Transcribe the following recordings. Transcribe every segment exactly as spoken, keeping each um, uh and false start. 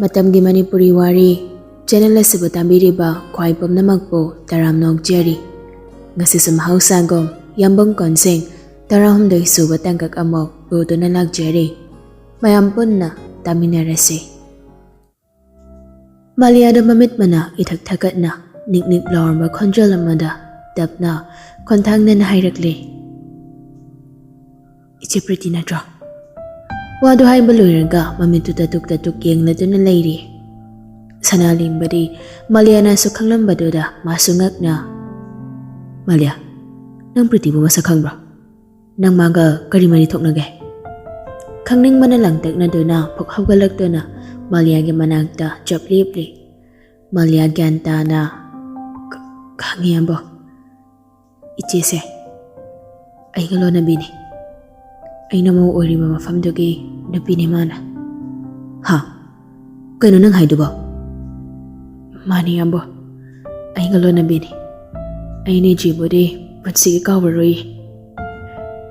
ꯃꯇꯝꯒꯤ ꯃꯅꯤꯄꯨꯔꯤ ꯋꯥꯔꯤ ꯆꯦꯅꯦꯜ ꯑꯁꯤꯕꯨ ꯇꯥꯕꯤꯔꯤꯕ ꯈ꯭ꯋꯥꯏ ꯄꯨꯝꯅꯃꯛꯄꯨ ꯇꯔꯥꯝꯅ ꯑꯣꯛꯆꯔꯤ꯫ ꯉꯁꯤꯁꯨ ꯃꯍꯧꯁꯥꯒꯨꯝ ꯌꯥꯝꯕꯨꯡ ꯀꯣꯟꯁꯦꯡ ꯇꯔꯥꯍꯨꯝꯗꯣꯏ ꯁꯨꯕ ꯇꯥꯡꯀꯛ ꯑꯃ ꯄꯨꯗꯨꯅ ꯂꯥꯛꯆꯔꯤ꯫ ꯃꯌꯥꯝ ꯄꯨꯟꯅ ꯇꯥꯃꯤꯟꯅꯔꯁꯤ꯫ ꯃꯥꯂꯤꯌꯥꯗ ꯃꯃꯤꯠ ꯃꯅꯥ ꯏꯊꯛ ꯊꯛꯀꯠꯅ ꯅꯤꯛ ꯅꯤꯛ ꯂꯥꯎꯔꯝꯕ ꯈꯣꯟꯖꯦꯜ ꯑꯃꯗ ꯇꯞꯅ ꯈꯣꯟꯊꯥꯡꯅꯅ ꯍꯥꯏꯔꯛꯂꯦ, "ꯏꯆꯦ ꯄ꯭ꯔꯤꯇꯤ ꯅꯠꯇ꯭ꯔꯣ?" ꯋꯥꯗꯨ ꯍꯥꯏꯕ ꯂꯣꯏꯔꯒ ꯃꯃꯤꯠꯇꯨ ꯇꯥꯇꯨꯛ ꯇꯥꯇꯨꯛ ꯌꯦꯡꯂꯗꯨꯅ ꯂꯩꯔꯤ꯫ ꯁꯅꯥꯂꯦꯝꯕꯗꯤ ꯃꯥꯂꯤꯌꯥꯅꯁꯨ ꯈꯪꯂꯝꯕꯗꯨꯗ ꯃꯥꯁꯨ ꯉꯛꯅ, "ꯃꯥꯂꯤꯌꯥ, ꯅꯪ ꯄ꯭ꯔꯤꯇꯤꯕꯨ ꯃꯁꯛ ꯈꯪꯕ꯭ꯔꯣ? ꯅꯪ ꯃꯥꯒ ꯀꯔꯤ ꯃꯔꯤ ꯊꯣꯛꯅꯒꯦ?" ꯈꯪꯅꯤꯡꯕꯅ ꯂꯥꯡꯇꯛꯅꯗꯨꯅ ꯐꯨꯛ ꯍꯧꯒꯠꯂꯛꯇꯨꯅ ꯃꯥꯂꯤꯌꯥꯒꯤ ꯃꯅꯥꯛꯇ ꯆꯞ ꯂꯦꯞꯂꯤ꯫ ꯃꯥꯂꯤꯌꯥ ꯒ꯭ꯌꯥꯟ ꯇꯥꯅ, "ꯈ-, ꯈꯪꯉꯤ, ꯑꯕꯣ꯫ ꯏꯆꯦꯁꯦ ꯑꯩꯒ ꯂꯣꯟꯅꯕꯤꯅꯤ꯫ ꯑꯩꯅ ꯃꯧ ꯑꯣꯏꯔꯤꯕ ꯃꯐꯝꯗꯨꯒꯤ ꯅꯨꯄꯤꯅꯤ ꯃꯥꯅ꯫" "ꯍꯥ? ꯀꯩꯅꯣ ꯅꯪ ꯍꯥꯏꯗꯨꯕꯣ?" "ꯃꯥꯅꯤ, ꯌꯥꯝꯕꯣ꯫ ꯑꯩꯒ ꯂꯣꯟꯅꯕꯤꯅꯤ꯫ ꯑꯩꯅ ꯏꯆꯦꯕꯨꯗꯤ ꯄꯨꯟꯁꯤꯒꯤ ꯀꯥꯎꯔꯔꯣꯏ꯫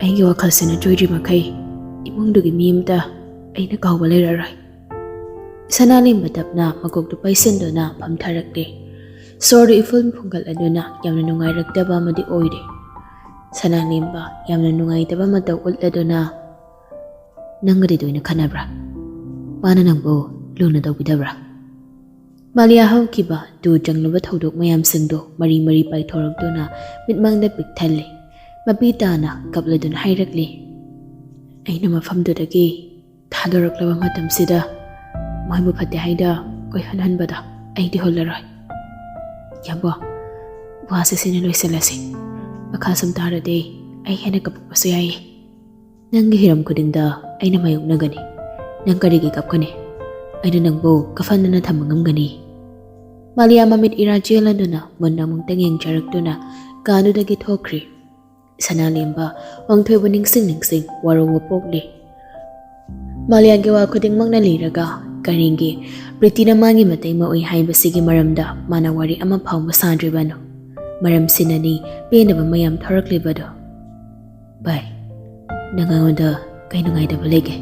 ꯑꯩꯒꯤ ꯋꯥꯈꯜꯁꯤꯅ ꯆꯣꯏꯗ꯭ꯔꯤ ꯃꯈꯩ ꯏꯃꯨꯡꯗꯨꯒꯤ ꯃꯤ ꯑꯃꯇ ꯑꯩꯅ ꯀꯥꯎꯕ ꯂꯩꯔꯔꯣꯏ꯫" ꯁꯅꯥꯂꯦꯝꯕ ꯇꯞꯅ ꯃꯀꯣꯛꯇꯨ ꯄꯩꯁꯤꯟꯗꯨꯅ ꯐꯝꯊꯔꯛꯂꯦ꯫ ꯁꯣꯔꯗꯨ ꯏꯐꯨꯟ ꯐꯨꯡꯒꯠꯂꯗꯨꯅ ꯌꯥꯝꯅ ꯅꯨꯡꯉꯥꯏꯔꯛꯇꯕ ꯑꯃꯗꯤ ꯑꯣꯏꯔꯦ꯫ ꯁꯅꯥꯂꯦꯝꯕ ꯌꯥꯝꯅ ꯅꯨꯡꯉꯥꯏꯇꯕ ꯃꯇꯧ ꯎꯠꯂꯗꯨꯅ, "ꯅꯪꯒꯗꯤ ꯇꯣꯏꯅ ꯈꯟꯅꯕ꯭ꯔꯥ? ꯃꯥꯅ ꯅꯪꯕꯨ ꯂꯨꯅ ꯇꯧꯕꯤꯗꯕ꯭ꯔꯥ?" ꯃꯥꯂꯤꯌꯥ ꯍꯧꯈꯤꯕ ꯇꯨ ꯆꯪꯂꯕ ꯊꯧꯗꯣꯛ ꯃꯌꯥꯝꯁꯤꯡꯗꯣ ꯃꯔꯤ ꯃꯔꯤ ꯄꯥꯏꯊꯣꯔꯛꯇꯨꯅ ꯃꯤꯠꯃꯥꯡꯗ ꯄꯤꯛ ꯊꯜꯂꯤ꯫ ꯃꯄꯤ ꯇꯥꯅ ꯀꯞꯂꯗꯨꯅ ꯍꯥꯏꯔꯛꯂꯤ, "ꯑꯩꯅ ꯃꯐꯝꯗꯨꯗꯒꯤ ꯊꯥꯗꯣꯔꯛꯂꯕ ꯃꯇꯝꯁꯤꯗ ꯃꯣꯏꯕꯨ ꯐꯠꯇꯦ ꯍꯥꯏꯗ ꯀꯣꯏꯍꯟꯍꯟꯕꯗ ꯑꯩꯗꯤ ꯍꯨꯜꯂꯔꯣꯏ꯫ ꯌꯥꯕꯣ, ꯋꯥꯁꯦ ꯁꯤꯅ ꯂꯣꯏꯁꯤꯜꯂꯁꯤ꯫ ꯃꯈꯥ ꯁꯨꯝ ꯇꯥꯔꯗꯤ ꯑꯩ ꯍꯦꯟꯅ ꯀꯞꯄꯛꯄꯁꯨ ꯌꯥꯏꯌꯦ꯫ ꯅꯪꯒꯤ ꯍꯤꯔꯝ ꯈꯨꯗꯤꯡꯗ ꯑꯩꯅ ꯃꯥꯌꯣꯛꯅꯒꯅꯤ꯫ ꯅꯪ ꯀꯔꯤꯒꯤ ꯀꯞꯀꯅꯤ? ꯑꯩꯅ ꯅꯪꯕꯨ ꯀꯐꯟꯗꯅ ꯊꯝꯕ ꯉꯝꯒꯅꯤ꯫" ꯃꯥꯂꯤꯌꯥ ꯃꯃꯤꯠ ꯏꯔꯥ ꯆꯦꯜꯂꯗꯨꯅ ꯃꯨꯟꯅ ꯑꯃꯨꯛꯇꯪ ꯌꯦꯡꯖꯔꯛꯇꯨꯅ ꯀꯥꯗꯨꯗꯒꯤ ꯊꯣꯛꯈ꯭ꯔꯤ꯫ ꯁꯅꯥꯂꯦꯝꯕ ꯋꯥꯡꯊꯣꯏꯕꯨ ꯅꯤꯡꯁꯤꯡ ꯅꯤꯡꯁꯤꯡ ꯋꯥꯔꯧꯕ ꯄꯣꯛꯂꯤ꯫ ꯃꯥꯂꯤꯌꯥꯒꯤ ꯋꯥ ꯈꯨꯗꯤꯡꯃꯛꯅ ꯂꯤꯔꯒ ꯀꯔꯤꯒꯤ ꯄ꯭ꯔꯤꯇꯤꯅ ꯃꯥꯒꯤ ꯃꯇꯩ ꯃꯎꯏ ꯍꯥꯏꯕꯁꯤꯒꯤ ꯃꯔꯝꯗ ꯃꯥꯅ ꯋꯥꯔꯤ ꯑꯃ ꯐꯥꯎꯕ ꯁꯥꯗ꯭ꯔꯤꯕꯅꯣ? ꯃꯔꯝꯁꯤꯅꯅꯤ ꯄꯦꯟꯗꯕ ꯃꯌꯥꯝ ꯊꯣꯔꯛꯂꯤꯕꯗꯣ꯫ "ꯚꯥꯏ, ꯅꯪ ꯑꯩꯉꯣꯟꯗ ꯀꯩ ꯅꯨꯡꯉꯥꯏꯇꯕ ꯂꯩꯒꯦ?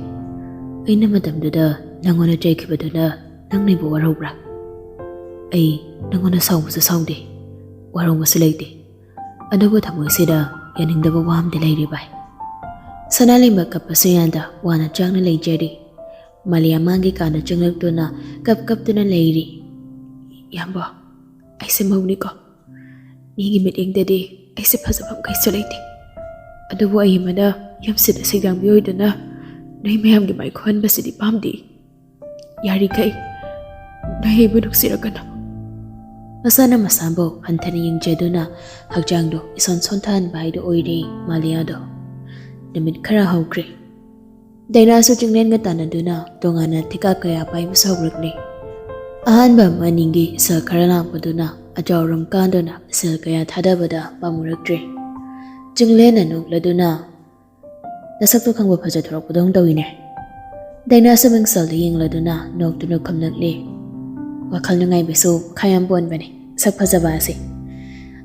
ꯑꯩꯅ ꯃꯇꯝꯗꯨꯗ ꯅꯪꯉꯣꯟꯗ ꯆꯩꯈꯤꯕꯗꯨꯅ ꯅꯪꯅ ꯑꯩꯕꯨ ꯋꯥꯔꯧꯕ꯭ꯔꯥ? ꯑꯩ ꯅꯪꯉꯣꯟꯗ ꯁꯥꯎꯕꯁꯨ ꯁꯥꯎꯗꯦ, ꯋꯥꯔꯧꯕꯁꯨ ꯂꯩꯇꯦ꯫ ꯑꯗꯨꯕꯨ ꯊꯃꯣꯏꯁꯤꯗ ꯌꯥꯅꯤꯡꯗꯕ ꯋꯥ ꯑꯃꯗꯤ ꯂꯩꯔꯤ ꯚꯥꯏ꯫ ꯁꯅꯥꯂꯩꯃ ꯀꯞꯄꯁꯨ ꯌꯥꯗ ꯋꯥꯅ ꯆꯥꯛꯅ ꯂꯩꯖꯔꯤ꯫ ꯃꯥꯂꯤꯌꯥ ꯃꯥꯒꯤ ꯀꯥꯗ ꯆꯪꯂꯛꯇꯨꯅ ꯀꯞ ꯀꯞꯇꯨꯅ ꯂꯩꯔꯤ꯫ "ꯏꯌꯥꯝꯕ, ꯑꯩꯁꯦ ꯃꯧꯅꯤꯀꯣ꯫ ꯃꯤꯒꯤ ꯃꯤꯠꯌꯦꯡꯗꯗꯤ ꯑꯩꯁꯦ ꯐꯖꯕ ꯀꯩꯁꯨ ꯂꯩꯇꯦ꯫ ꯑꯗꯨꯕꯨ ꯑꯩ ꯑꯃꯅ ꯌꯨꯝꯁꯤꯗ ꯁꯤꯗꯥꯡꯕꯤ ꯑꯣꯏꯗꯨꯅ ꯅꯣꯏ ꯃꯌꯥꯝꯒꯤ ꯃꯥꯏ ꯈꯨꯍꯟꯕꯁꯤꯗꯤ ꯄꯥꯝꯗꯦ꯫ ꯌꯥꯔꯤꯈꯩ ꯅꯣꯏ ꯑꯩꯕꯨ ꯅꯨꯡꯁꯤꯔꯛꯀꯅꯨ"꯫ ꯃꯁꯥꯅ ꯃꯁꯥꯕꯨ ꯍꯟꯊꯅ ꯌꯦꯡꯖꯗꯨꯅ ꯍꯛꯆꯥꯡꯗꯣ ꯏꯁꯣꯟ ꯁꯣꯟꯊꯍꯟꯕ ꯍꯥꯏꯗꯨ ꯑꯣꯏꯔꯦ ꯃꯥꯂꯤꯌꯥꯗꯣ꯫ ꯅꯨꯃꯤꯠ ꯈꯔ ꯍꯧꯈ꯭ꯔꯦ꯫ ꯗꯥꯏꯅꯥꯁꯨ ꯆꯤꯡꯂꯦꯟꯒ ꯇꯥꯟꯅꯗꯨꯅ ꯇꯣꯉꯥꯟꯅ ꯊꯤꯀꯥ ꯀꯌꯥ ꯄꯥꯏꯕꯁꯨ ꯍꯧꯔꯛꯂꯦ꯫ ꯑꯍꯥꯟꯕ ꯑꯃ ꯑꯅꯤꯒꯤ ꯁꯦꯜ ꯈꯔ ꯂꯥꯛꯄꯗꯨꯅ ꯑꯆꯥꯎꯔꯝ ꯀꯥꯗꯨꯅ ꯁꯦꯜ ꯀꯌꯥ ꯊꯥꯗꯕꯗ ꯄꯥꯝꯃꯨꯔꯛꯇ꯭ꯔꯦ꯫ ꯆꯤꯡꯂꯦꯟꯅ ꯅꯣꯛꯂꯗꯨꯅ, "ꯅꯁꯛꯇꯣ ꯈꯪꯕ ꯐꯖꯊꯣꯔꯛꯄꯗꯧ ꯇꯧꯏꯅꯦ"꯫ ꯗꯥꯏꯅꯥꯁꯨ ꯃꯤꯡꯁꯦꯜꯗ ꯌꯦꯡꯂꯗꯨꯅ ꯅꯣꯛꯇꯨꯅ ꯈꯨꯝꯂꯛꯂꯤ꯫ ꯋꯥꯈꯜ ꯅꯨꯡꯉꯥꯏꯕꯁꯨ ꯈꯥ ꯌꯥꯝ ꯄꯣꯟꯕꯅꯤ ꯁꯛ ꯐꯖꯕ ꯑꯁꯤ꯫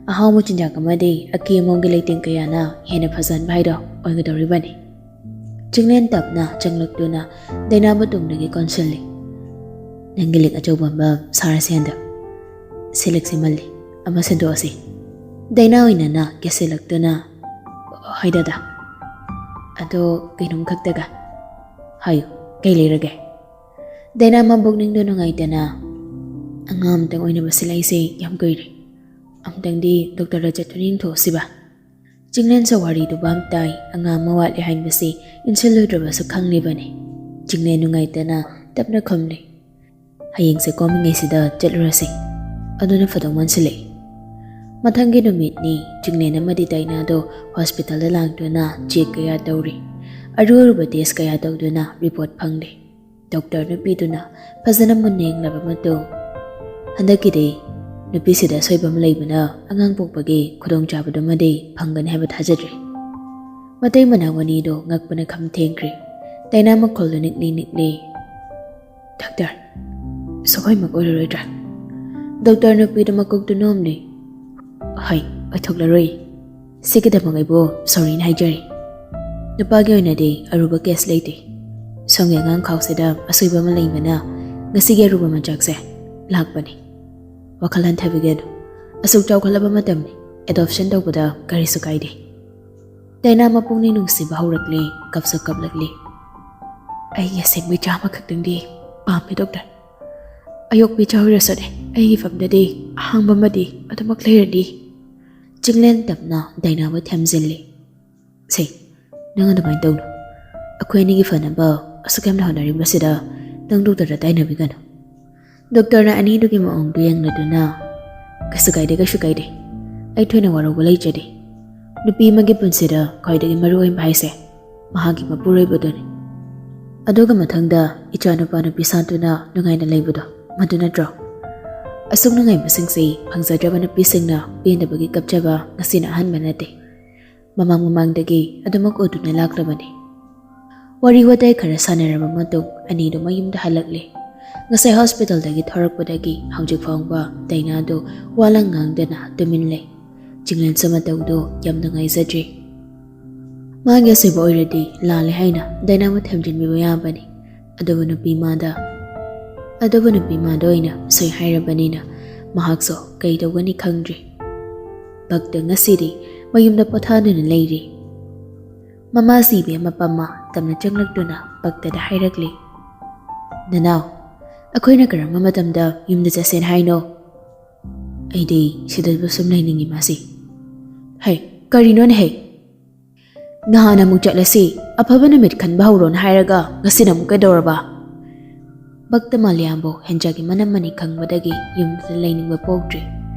ꯑꯍꯥꯎꯕ ꯆꯤꯟꯖꯥꯛ ꯑꯃꯗꯤ ꯑꯀꯦ ꯑꯃꯧꯒꯤ ꯂꯩꯇꯦꯡ ꯀꯌꯥꯅ ꯍꯦꯟꯅ ꯐꯖꯍꯟꯕ ꯍꯥꯏꯗꯣ ꯑꯣꯏꯒꯗꯧꯔꯤꯕꯅꯤ꯫ ꯆꯤꯡꯂꯦꯟ ꯇꯞꯅ ꯆꯪꯂꯛꯇꯨꯅ ꯗꯥꯏꯅꯥꯕꯨ ꯇꯨꯡꯗꯒꯤ ꯀꯣꯟꯁꯤꯜꯂꯤ꯫ "ꯅꯪꯒꯤ ꯂꯤꯛ ꯑꯆꯧꯕ ꯑꯃ ꯁꯥꯔꯁꯤ ꯍꯟꯗꯛ꯫ ꯁꯤ ꯂꯤꯛꯁꯤ ꯃꯜꯂꯤ, ꯑꯃ ꯁꯤꯟꯗꯣꯛꯑꯁꯤ"꯫ ꯗꯥꯏꯅꯥ ꯑꯣꯏꯅꯅ ꯀꯦꯁꯤꯜꯂꯛꯇꯨꯅ, "ꯍꯣꯏ ꯗꯥꯗꯥ꯫ ꯑꯗꯣ ꯀꯩꯅꯣꯝ ꯈꯛꯇꯒ"꯫ "ꯍꯥꯏꯌꯨ, ꯀꯩ ꯂꯩꯔꯒꯦ?" ꯗꯥꯏꯅꯥ ꯃꯕꯨꯛꯅꯤꯡꯗꯣ ꯅꯨꯡꯉꯥꯏꯇꯅ, "ꯑꯉꯥꯡ ꯑꯝꯇꯪ ꯑꯣꯏꯅꯕ ꯁꯤꯜꯂꯛꯏꯁꯦ ꯌꯥꯝ ꯀꯨꯏꯔꯦ꯫ ꯑꯝꯇꯪꯗꯤ ꯗꯣꯛꯇꯔꯗ ꯆꯠꯇꯨꯅ ꯌꯦꯡꯊꯣꯛꯁꯤꯕ"꯫ ꯆꯤꯡꯂꯦꯟꯁꯨ ꯋꯥꯔꯤꯗꯨ ꯚꯥꯞ ꯇꯥꯏ, ꯑꯉꯥꯡ ꯑꯃ ꯋꯥꯠꯂꯦ ꯍꯥꯏꯕꯁꯤ ꯏꯟꯁꯤꯜꯂꯨꯗ꯭ꯔꯕꯁꯨ ꯈꯪꯂꯤꯕꯅꯤ꯫ ꯆꯤꯡꯂꯦꯟ ꯅꯨꯡꯉꯥꯏꯇꯅ ꯇꯞꯅ ꯈꯨꯝꯂꯤ, "ꯍꯌꯦꯡꯁꯦ ꯀꯣꯝꯃꯤꯉꯩꯁꯤꯗ ꯆꯠꯂꯨꯔꯁꯤ, ꯑꯗꯨꯅ ꯐꯗꯧ ꯃꯥꯟꯁꯤꯜꯂꯛꯏ"꯫ ꯃꯊꯪꯒꯤ ꯅꯨꯃꯤꯠꯅꯤ꯫ ꯆꯤꯡꯂꯦꯟ ꯑꯃꯗꯤ ꯗꯥꯏꯅꯥꯗꯣ ꯍꯣꯁꯄꯤꯇꯥꯜꯗ ꯂꯥꯛꯇꯨꯅ ꯆꯦꯛ ꯀꯌꯥ ꯇꯧꯔꯤ꯫ ꯑꯔꯨ ꯑꯔꯨꯕ ꯇꯦꯁ ꯀꯌꯥ ꯇꯧꯗꯨꯅ ꯔꯤꯄꯣꯔꯠ ꯐꯪꯂꯦ꯫ ꯗꯣꯛꯇꯔ ꯅꯨꯄꯤꯗꯨꯅ ꯐꯖꯅ ꯃꯨꯟꯅ ꯌꯦꯡꯂꯕ ꯃꯇꯨꯡ, "ꯍꯟꯗꯛꯀꯤꯗꯤ ꯅꯨꯄꯤꯁꯤꯗ ꯑꯁꯣꯏꯕ ꯑꯃ ꯂꯩꯕꯅ ꯑꯉꯥꯡ ꯄꯣꯛꯄꯒꯤ ꯈꯨꯗꯣꯡꯆꯥꯕꯗꯨꯃꯗꯤ ꯐꯪꯒꯅꯤ ꯍꯥꯏꯕ ꯊꯥꯖꯗ꯭ꯔꯦ"꯫ ꯃꯇꯩ ꯃꯅꯥꯎ ꯑꯅꯤꯗꯨ ꯉꯛꯄꯅ ꯈꯝ ꯊꯦꯡꯈ꯭ꯔꯦ꯫ ꯗꯥꯏꯅꯥ ꯃꯈꯣꯜꯗꯨ ꯅꯤꯛꯂꯤ ꯅꯤꯛꯂꯤ, "ꯗꯣꯛꯇꯔ, ꯁꯣꯏꯃꯛ ꯑꯣꯏꯔꯔꯣꯏꯗ꯭ꯔꯥ?" ꯗꯣꯛꯇꯔ ꯅꯨꯄꯤꯗꯨ ꯃꯀꯣꯛꯇꯨ ꯅꯣꯝꯂꯤ꯫ "ꯍꯣꯏ, ꯑꯣꯏꯊꯣꯛꯂꯔꯣꯏ꯫ ꯁꯤꯒꯤꯗꯃꯛ ꯑꯩꯕꯨ ꯁꯣꯔꯤꯅ ꯍꯥꯏꯖꯔꯤ꯫ ꯅꯨꯄꯥꯒꯤ ꯑꯣꯏꯅꯗꯤ ꯑꯔꯨꯕ ꯀꯦꯁ ꯂꯩꯇꯦ꯫ ꯁꯣꯝꯒꯤ ꯑꯉꯥꯡ ꯈꯥꯎꯁꯤꯗ ꯑꯁꯣꯏꯕ ꯑꯃ ꯂꯩꯕꯅ ꯉꯁꯤꯒꯤ ꯑꯔꯨꯕ ꯃꯆꯥꯛꯁꯦ ꯂꯥꯛꯄꯅꯤ꯫ ꯋꯥꯈꯜ ꯍꯟꯊꯕꯤꯒꯅꯨ꯫ ꯑꯁꯨꯛ ꯆꯥꯎꯈꯠꯂꯕ ꯃꯇꯝꯅꯤ꯫ ꯑꯦꯗꯣꯞꯁꯟ ꯇꯧꯕꯗ ꯀꯔꯤꯁꯨ ꯀꯥꯏꯗꯦ꯫ ꯗꯥꯏꯅꯥ ꯃꯄꯨꯛꯅꯤꯡ ꯅꯨꯡꯁꯤꯕ ꯍꯧꯔꯛꯂꯤ, ꯀꯞꯁꯨ ꯀꯞꯂꯛꯂꯤ꯫ "ꯑꯩꯒꯤ ꯑꯁꯦꯡꯕ ꯏꯆꯥ ꯑꯃꯈꯛꯇꯪꯗꯤ ꯄꯥꯝꯃꯦ, ꯗꯣꯛꯇꯔ꯫ ꯑꯌꯣꯛꯄ ꯏꯆꯥ ꯑꯣꯏꯔꯁꯨꯅꯦ, ꯑꯩꯒꯤ ꯐꯝꯗꯗꯤ ꯑꯍꯥꯡꯕ ꯑꯃꯗꯤ ꯑꯗꯨꯃꯛ ꯂꯩꯔꯅꯤ꯫" ꯆꯤꯡꯂꯦꯟ ꯇꯞꯅ ꯗꯥꯏꯅꯥꯕꯨ ꯊꯦꯝꯖꯤꯜꯂꯤ꯫ "ꯁꯦ, ꯅꯪ ꯑꯗꯨꯃꯥꯏꯅ ꯇꯧꯅꯨ꯫ ꯑꯩꯈꯣꯏ ꯑꯅꯤꯒꯤ ꯐꯅꯕ ꯑꯁꯨꯛ ꯌꯥꯝꯅ ꯍꯣꯠꯅꯔꯤꯕꯁꯤꯗ ꯅꯪ ꯗꯣꯛꯇꯔꯗ ꯇꯥꯏꯅꯕꯤꯒꯅꯨ꯫" ꯗꯣꯛꯇꯔꯅ ꯑꯅꯤꯗꯨꯒꯤ ꯃꯑꯣꯡꯗꯨ ꯌꯦꯡꯂꯗꯨꯅ, "ꯀꯩꯁꯨ ꯀꯥꯏꯗꯦ, ꯀꯩꯁꯨ ꯀꯥꯏꯗꯦ꯫ ꯑꯩ ꯊꯣꯏꯅ ꯋꯥꯔꯧꯕ ꯂꯩꯖꯗꯦ꯫ ꯅꯨꯄꯤ ꯑꯃꯒꯤ ꯄꯨꯟꯁꯤꯗ ꯈ꯭ꯋꯥꯏꯗꯒꯤ ꯃꯔꯨ ꯑꯣꯏꯕ ꯍꯥꯏꯁꯦ ꯃꯍꯥꯛꯀꯤ ꯃꯄꯨꯔꯣꯏꯕꯗꯨꯅꯤ꯫ ꯑꯗꯨꯒ ꯃꯊꯪꯗ ꯏꯆꯥꯅꯨꯄꯥ ꯅꯨꯄꯤ ꯁꯥꯟꯇꯨꯅ ꯅꯨꯡꯉꯥꯏꯅ ꯂꯩꯕꯗꯣ, ꯃꯗꯨ ꯅꯠꯇ꯭ꯔꯣ? ꯑꯁꯨꯛ ꯅꯨꯡꯉꯥꯏꯕꯁꯤꯡꯁꯤ ꯐꯪꯖꯗ꯭ꯔꯕ ꯅꯨꯄꯤꯁꯤꯡꯅ ꯄꯦꯟꯗꯕꯒꯤ ꯀꯞꯆꯕ ꯉꯁꯤꯅ ꯑꯍꯥꯟꯕ ꯅꯠꯇꯦ꯫ ꯃꯃꯥꯡ ꯃꯃꯥꯡꯗꯒꯤ ꯑꯗꯨꯃꯛ ꯎꯗꯨꯅ ꯂꯥꯛꯂꯕꯅꯤ꯫" ꯋꯥꯔꯤ ꯋꯥꯇꯥꯏ ꯈꯔ ꯁꯥꯟꯅꯔꯕ ꯃꯇꯨꯡ ꯑꯅꯤꯗꯨ ꯃꯌꯨꯝꯗ ꯍꯜꯂꯛꯂꯦ꯫ ꯉꯁꯥꯏ ꯍꯣꯁꯄꯤꯇꯥꯜꯗꯒꯤ ꯊꯣꯔꯛꯄꯗꯒꯤ ꯍꯧꯖꯤꯛ ꯐꯥꯎꯕ ꯗꯥꯏꯅꯥꯗꯨ ꯋꯥ ꯂꯪ ꯉꯥꯡꯗꯅ ꯇꯨꯃꯤꯟ ꯂꯩ꯫ ꯆꯤꯡꯂꯦꯟꯁꯨ ꯃꯇꯧꯗꯨ ꯌꯥꯝ ꯅꯨꯡꯉꯥꯏꯖꯗ꯭ꯔꯤ꯫ ꯃꯥꯒꯤ ꯑꯁꯣꯏꯕ ꯑꯣꯏꯔꯗꯤ ꯂꯥꯜꯂꯦ ꯍꯥꯏꯅ ꯗꯥꯏꯅꯥꯕꯨ ꯊꯦꯝꯖꯤꯟꯕꯤꯕ ꯌꯥꯕꯅꯤ꯫ ꯑꯗꯨꯕꯨ ꯅꯨꯄꯤ ꯃꯥꯗ, ꯑꯗꯨꯕꯨ ꯅꯨꯄꯤ ꯃꯥꯗ ꯑꯣꯏꯅ ꯁꯣꯏ ꯍꯥꯏꯔꯕꯅꯤꯅ ꯃꯍꯥꯛꯁꯨ ꯀꯩ ꯇꯧꯒꯅꯤ ꯈꯪꯗ꯭ꯔꯤ꯫ ꯚꯛꯇ ꯉꯁꯤꯗꯤ ꯃꯌꯨꯝꯗ ꯄꯣꯊꯥꯗꯨꯅ ꯂꯩꯔꯤ꯫ ꯃꯃꯥ ꯁꯤꯕꯤ ꯑꯃ ꯄꯝꯃ ꯇꯞꯅ ꯆꯪꯂꯛꯇꯨꯅ ꯚꯛꯇꯗ ꯍꯥꯏꯔꯛꯂꯤ, "ꯅꯅꯥꯎ, ꯑꯩꯈꯣꯏꯅ ꯀꯔꯝꯕ ꯃꯇꯝꯗ ꯌꯨꯝꯗ ꯆꯠꯁꯦꯅ ꯍꯥꯏꯅꯣ?" "ꯑꯩꯗꯤ ꯁꯤꯗꯕꯨ ꯁꯨꯝ ꯂꯩꯅꯤꯡꯉꯤ ꯃꯥꯁꯤ꯫" "ꯍꯩ, ꯀꯔꯤꯅꯣꯅꯦ ꯍꯩ? ꯅꯍꯥꯟ ꯑꯃꯨꯛ ꯆꯠꯂꯁꯤ, ꯑꯐꯕ ꯅꯨꯃꯤꯠ ꯈꯟꯕ ꯍꯧꯔꯣꯅ ꯍꯥꯏꯔꯒ ꯉꯁꯤꯅ ꯑꯃꯨꯛ ꯀꯩꯗꯧꯔꯕ?" ꯚꯛꯇ ꯃꯥꯂꯤꯌꯥꯝꯕꯨ ꯍꯦꯟꯖꯥꯒꯤ ꯃꯅꯝ ꯃꯅꯤ ꯈꯪꯕꯗꯒꯤ ꯌꯨꯝꯗꯨꯗ ꯂꯩꯅꯤꯡꯕ ꯄꯣꯛꯇ꯭ꯔꯤ꯫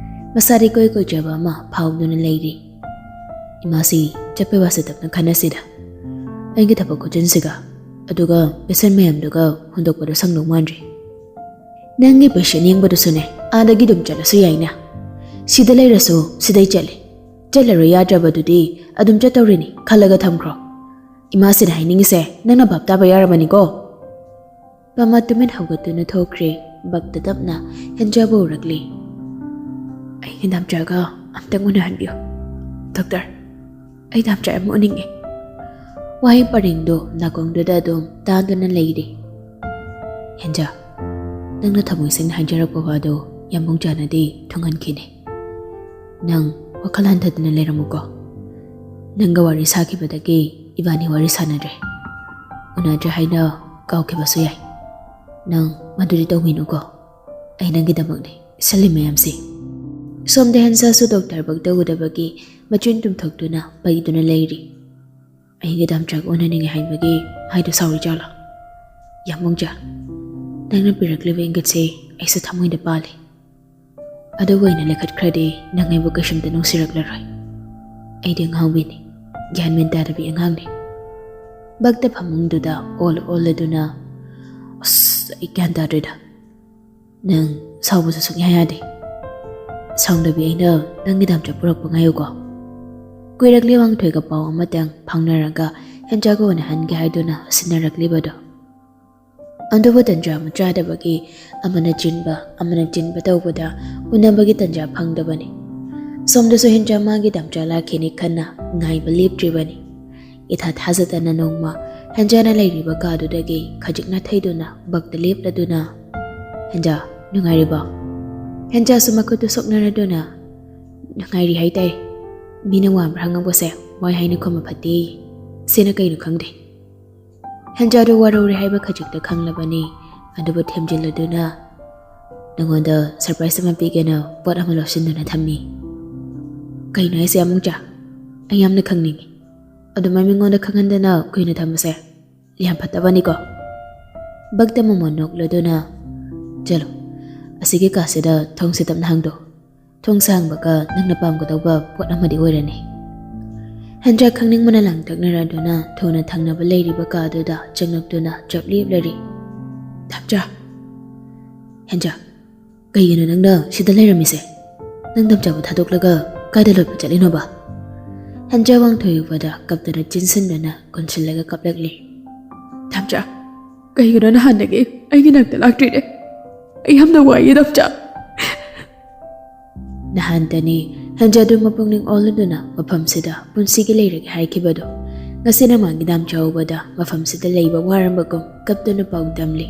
ꯃꯁꯥꯗꯤ ꯀꯣꯏ ꯀꯣꯏꯖꯕ ꯑꯃ ꯐꯥꯎꯗꯨꯅ ꯂꯩꯔꯤ꯫ "ꯏꯃꯥꯁꯤ, ꯆꯠꯄꯩ ꯋꯥꯁꯦ ꯇꯞꯅ ꯈꯟꯅꯁꯤꯗ꯫ ꯑꯩꯒꯤ ꯊꯕꯛ ꯈꯨꯠꯆꯤꯟꯁꯤꯒ, ꯑꯗꯨꯒ ꯄꯦꯁꯦꯟ ꯃꯌꯥꯝꯗꯨꯒ ꯍꯨꯟꯗꯣꯛꯄꯗꯣ ꯁꯪꯗꯧ ꯃꯥꯟꯗ꯭ꯔꯤ꯫ ꯅꯪꯒꯤ ꯄꯦꯁꯦꯟ ꯌꯦꯡꯕꯗꯨꯁꯨꯅꯦ, ꯑꯥꯗꯒꯤ ꯑꯗꯨꯝ ꯆꯠꯂꯁꯨ ꯌꯥꯏꯅ꯫ ꯁꯤꯗ ꯂꯩꯔꯁꯨ ꯁꯤꯗꯩ ꯆꯠꯂꯤ꯫ ꯆꯠꯂꯔꯣꯏ ꯌꯥꯗ꯭ꯔꯕꯗꯨꯗꯤ ꯑꯗꯨꯝ ꯆꯠꯇꯧꯔꯤꯅꯤ ꯈꯜꯂꯒ ꯊꯝꯈ꯭ꯔꯣ꯫ ꯏꯃꯥꯁꯤꯅ ꯍꯥꯏꯅꯤꯡꯉꯤꯁꯦ ꯅꯪꯅ ꯚꯥꯞ ꯇꯥꯕ ꯌꯥꯔꯕꯅꯤꯀꯣ꯫" ꯄꯝꯃ ꯇꯨꯃꯤꯟ ꯍꯧꯒꯠꯇꯨꯅ ꯊꯣꯛꯈ꯭ꯔꯦ꯫ ꯚꯛꯇ ꯇꯞꯅ ꯍꯦꯟꯖꯥꯕꯨ ꯎꯔꯛꯂꯤ꯫ "ꯑꯩꯒꯤ ꯅꯥꯝꯆꯥꯒ ꯑꯝꯇꯪ ꯎꯅꯍꯟꯕꯤꯌꯨ, ꯗꯣꯛꯇꯔ꯫ ꯑꯩ ꯅꯥꯝꯆꯥ ꯌꯥꯝ ꯎꯅꯤꯡꯉꯦ꯫" ꯋꯥꯍꯩ ꯄꯔꯦꯡꯗꯣ ꯅꯥꯀꯣꯡꯗꯨꯗ ꯑꯗꯨꯝ ꯇꯥꯗꯨꯅ ꯂꯩꯔꯤ꯫ "ꯍꯦꯟꯖꯥ, ꯅꯪꯅ ꯊꯃꯣꯏ ꯁꯦꯡꯅ ꯍꯥꯏꯖꯔꯛꯄ ꯋꯥꯗꯣ ꯌꯥꯝꯕꯨꯡ ꯆꯥꯅꯗꯤ ꯊꯨꯡꯍꯟꯈꯤꯅꯤ꯫ ꯅꯪ ꯋꯥꯈꯜ ꯍꯟꯊꯗꯅ ꯂꯩꯔꯝꯃꯨꯀꯣ꯫ ꯅꯪꯒ ꯋꯥꯔꯤ ꯁꯥꯈꯤꯕꯗꯒꯤ ꯏꯕꯥꯅꯤ ꯋꯥꯔꯤ ꯁꯥꯅꯗ꯭ꯔꯦ꯫ ꯎꯅꯗ꯭ꯔꯦ ꯍꯥꯏꯅ ꯀꯥꯎꯈꯤꯕꯁꯨ ꯌꯥꯏ꯫ ꯅꯪ ꯃꯗꯨꯗꯤ ꯇꯧꯕꯤꯅꯨꯀꯣ꯫ ꯑꯩ ꯅꯪꯒꯤꯗꯃꯛꯅꯤ ꯁꯤꯜꯂꯤ ꯃꯌꯥꯝꯁꯦ꯫ ꯁꯣꯝꯗ ꯍꯦꯟꯖꯥꯁꯨ ꯗꯣꯛꯇꯔ ꯕꯛꯇ ꯎꯗꯕꯒꯤ ꯃꯆꯤꯟ ꯇꯨꯝꯊꯣꯛꯇꯨꯅ ꯄꯩꯗꯨꯅ ꯂꯩꯔꯤ꯫ ꯑꯩꯒꯤ ꯗꯥꯝꯆꯥꯒ ꯎꯅꯅꯤꯡꯉꯦ ꯍꯥꯏꯕꯒꯤ ꯍꯥꯏꯗꯨ ꯁꯥꯎꯔꯤꯖꯥꯠꯂꯣ? ꯌꯥꯝꯕꯨꯡꯖꯥ, ꯅꯪꯅ ꯄꯤꯔꯛꯂꯤꯕ ꯏꯪꯒꯤꯠꯁꯦ ꯑꯩꯁꯨ ꯊꯃꯣꯏꯗ ꯄꯥꯜꯂꯤ꯫ ꯑꯗꯨꯕꯨ ꯑꯩꯅ ꯂꯩꯈꯠꯈ꯭ꯔꯗꯤ ꯅꯪ ꯑꯩꯕꯨ ꯀꯩꯁꯨꯝꯇ ꯅꯨꯡꯁꯤꯔꯛꯂꯔꯣꯏ꯫ ꯑꯩꯗꯤ ꯑꯉꯥꯎꯕꯤꯅꯤ, ꯒ꯭ꯌꯥꯟ ꯃꯦꯟ ꯇꯥꯗꯕꯤ ꯑꯉꯥꯡꯅꯤ꯫ ꯕꯛꯇ ꯐꯃꯨꯡꯗꯨꯗ ꯑꯣꯜ ꯑꯣꯜꯂꯗꯨꯅ, ꯑꯁ, ꯑꯩ ꯒ꯭ꯌꯥꯟ ꯇꯥꯗ꯭ꯔꯦꯗ꯫ ꯅꯪ ꯁꯥꯎꯕꯁꯨ ꯁꯨꯛꯌꯥ ꯌꯥꯗꯦ꯫ ꯁꯥꯎꯗꯕꯤ ꯑꯩꯅ ꯅꯪꯒꯤ ꯗꯥꯝꯆꯥ ꯄꯨꯔꯛꯄ ꯉꯥꯏꯌꯨꯀꯣ꯫ ꯀꯨꯏꯔꯛꯂꯤ ꯋꯥꯡꯊꯣꯏꯒ ꯄꯥꯎ ꯑꯃꯇꯪ ꯐꯥꯎꯅꯔꯒ ꯍꯦꯟꯖꯥꯒ ꯎꯅꯍꯟꯒꯦ ꯍꯥꯏꯗꯨꯅ ꯁꯤꯟꯅꯔꯛꯂꯤꯕꯗꯣ꯫ ꯑꯗꯨꯕꯨ ꯇꯟꯖꯥ ꯑꯃ ꯆꯥꯗꯕꯒꯤ ꯑꯃꯅ ꯆꯤꯟꯕ, ꯑꯃꯅ ꯆꯤꯟꯕ ꯇꯧꯕꯗ ꯎꯅꯕꯒꯤ ꯇꯟꯖꯥ ꯐꯪꯗꯕꯅꯤ꯫ ꯁꯣꯝꯗꯁꯨ ꯍꯦꯟꯖꯥ ꯃꯥꯒꯤ ꯗꯥꯝꯆꯥ ꯂꯥꯛꯈꯤꯅꯤ ꯈꯟꯅ ꯉꯥꯏꯕ ꯂꯦꯞꯇ꯭ꯔꯤꯕꯅꯤ꯫ ꯏꯊꯥ ꯊꯥꯖꯗꯅ ꯅꯣꯡꯃ ꯍꯦꯟꯖꯥꯅ ꯂꯩꯔꯤꯕ ꯀꯥꯗꯨꯗꯒꯤ ꯈꯖꯤꯛ ꯅꯥꯊꯩꯗꯨꯅ ꯕꯛꯇ ꯂꯦꯞꯂꯗꯨꯅ, "ꯍꯦꯟꯖꯥ, ꯅꯨꯡꯉꯥꯏꯔꯤꯕꯣ?" ꯍꯦꯟꯖꯥꯁꯨ ꯃꯈꯨꯠꯇꯨ ꯁꯣꯛꯅꯔꯗꯨꯅ, "ꯅꯨꯡꯉꯥꯏꯔꯤ ꯍꯥꯏꯇꯥꯔꯦ꯫ ꯃꯤꯅ ꯋꯥ ꯑꯃ ꯍꯪꯉꯛꯄꯁꯦ ꯋꯥꯏ ꯍꯥꯏꯅ ꯈꯨꯝꯕ ꯐꯠꯇꯦ꯫ ꯁꯤꯅ ꯀꯩꯅꯣ ꯈꯪꯗꯦ꯫" ꯍꯦꯟꯖꯥꯗꯨ ꯋꯥꯔꯧꯔꯦ ꯍꯥꯏꯕ ꯈꯖꯤꯛꯇ ꯈꯪꯂꯕꯅꯤ꯫ ꯑꯗꯨꯕꯨ ꯊꯦꯝꯖꯤꯜꯂꯗꯨꯅ, "ꯅꯉꯣꯟꯗ ꯁꯔꯄ꯭ꯔꯥꯏꯖ ꯑꯃ ꯄꯤꯒꯦꯅ ꯄꯣꯠ ꯑꯃ ꯂꯧꯁꯤꯟꯗꯨꯅ ꯊꯝꯃꯤ꯫" "ꯀꯩꯅꯣ ꯍꯥꯏꯁꯦ ꯌꯥꯝꯕꯨꯡꯆꯥ? ꯑꯩ ꯌꯥꯝꯅ ꯈꯪꯅꯤꯡꯉꯤ꯫ ꯑꯗꯨꯃꯥꯏ ꯃꯤꯉꯣꯟꯗ ꯈꯪꯍꯟꯗꯅ ꯀꯨꯏꯅ ꯊꯝꯕꯁꯦ ꯌꯥꯝ ꯐꯠꯇꯕꯅꯤꯀꯣ꯫" ꯕꯛꯇ ꯃꯃꯣꯟ ꯅꯣꯛꯂꯗꯨꯅ, "ꯆꯠꯂꯣ, ꯑꯁꯤꯒꯤ ꯀꯥꯁꯤꯗ ꯊꯣꯡꯁꯦ ꯇꯞꯅ ꯍꯥꯡꯗꯣꯛꯎ꯫ ꯊꯣꯡꯁꯦ ꯍꯥꯡꯕꯒ ꯅꯪꯅ ꯄꯥꯝꯒꯗꯧꯕ ꯄꯣꯠ ꯑꯃꯗꯤ ꯑꯣꯏꯔꯅꯤ꯫" ꯍꯦꯟꯖꯥ ꯈꯪꯅꯤꯡꯕꯅ ꯂꯥꯡꯇꯛꯅꯔꯗꯨꯅ ꯊꯨꯅ ꯊꯪꯅꯕ ꯂꯩꯔꯤꯕ ꯀꯥꯗꯨꯗ ꯆꯪꯂꯛꯇꯨꯅ ꯆꯞ ꯂꯦꯞꯂꯔꯤ꯫ "ꯗꯥꯝꯆꯥ!" "ꯍꯦꯟꯖꯥ, ꯀꯩꯒꯤꯅꯣ ꯅꯪꯅ ꯁꯤꯗ ꯂꯩꯔꯝꯃꯤꯁꯦ? ꯅꯪ ꯗꯥꯝꯆꯥꯕꯨ ꯊꯥꯗꯣꯛꯂꯒ ꯀꯥꯏꯗ ꯂꯣꯠꯄ ꯆꯠꯂꯤꯅꯣꯕ?" ꯍꯦꯟꯖꯥ ꯋꯥꯡꯊꯣꯏ ꯎꯕꯗ ꯀꯞꯇꯨꯅ ꯆꯤꯟꯁꯤꯟꯗꯨꯅ ꯀꯣꯟꯁꯤꯜꯂꯒ ꯀꯞꯂꯛꯂꯤ꯫ "ꯗꯥꯝꯆꯥ, ꯀꯩꯒꯤꯅꯣ ꯅꯍꯥꯟꯗꯒꯤ ꯑꯩꯒꯤ ꯅꯥꯛꯇ ꯂꯥꯛꯇ꯭ꯔꯤꯅꯦ? ꯑꯩ ꯌꯥꯝꯅ ꯋꯥꯏꯌꯦ ꯗꯥꯝꯆꯥ꯫" ꯅꯍꯥꯟꯇꯅꯤ ꯍꯦꯟꯖꯥꯗꯨ ꯃꯄꯨꯛꯅꯤꯡ ꯑꯣꯜꯂꯗꯨꯅ ꯃꯐꯝꯁꯤꯗ ꯄꯨꯟꯁꯤꯒꯤ ꯂꯩꯔꯒꯦ ꯍꯥꯏꯈꯤꯕꯗꯨ꯫ ꯉꯁꯤꯅ ꯃꯥꯒꯤ ꯗꯥꯝꯆꯥ ꯎꯕꯗ ꯃꯐꯝꯁꯤꯗ ꯂꯩꯕ ꯋꯥꯔꯝꯕꯒꯨꯝ ꯀꯞꯇꯨꯅ ꯄꯥꯎꯗꯝꯂꯤ꯫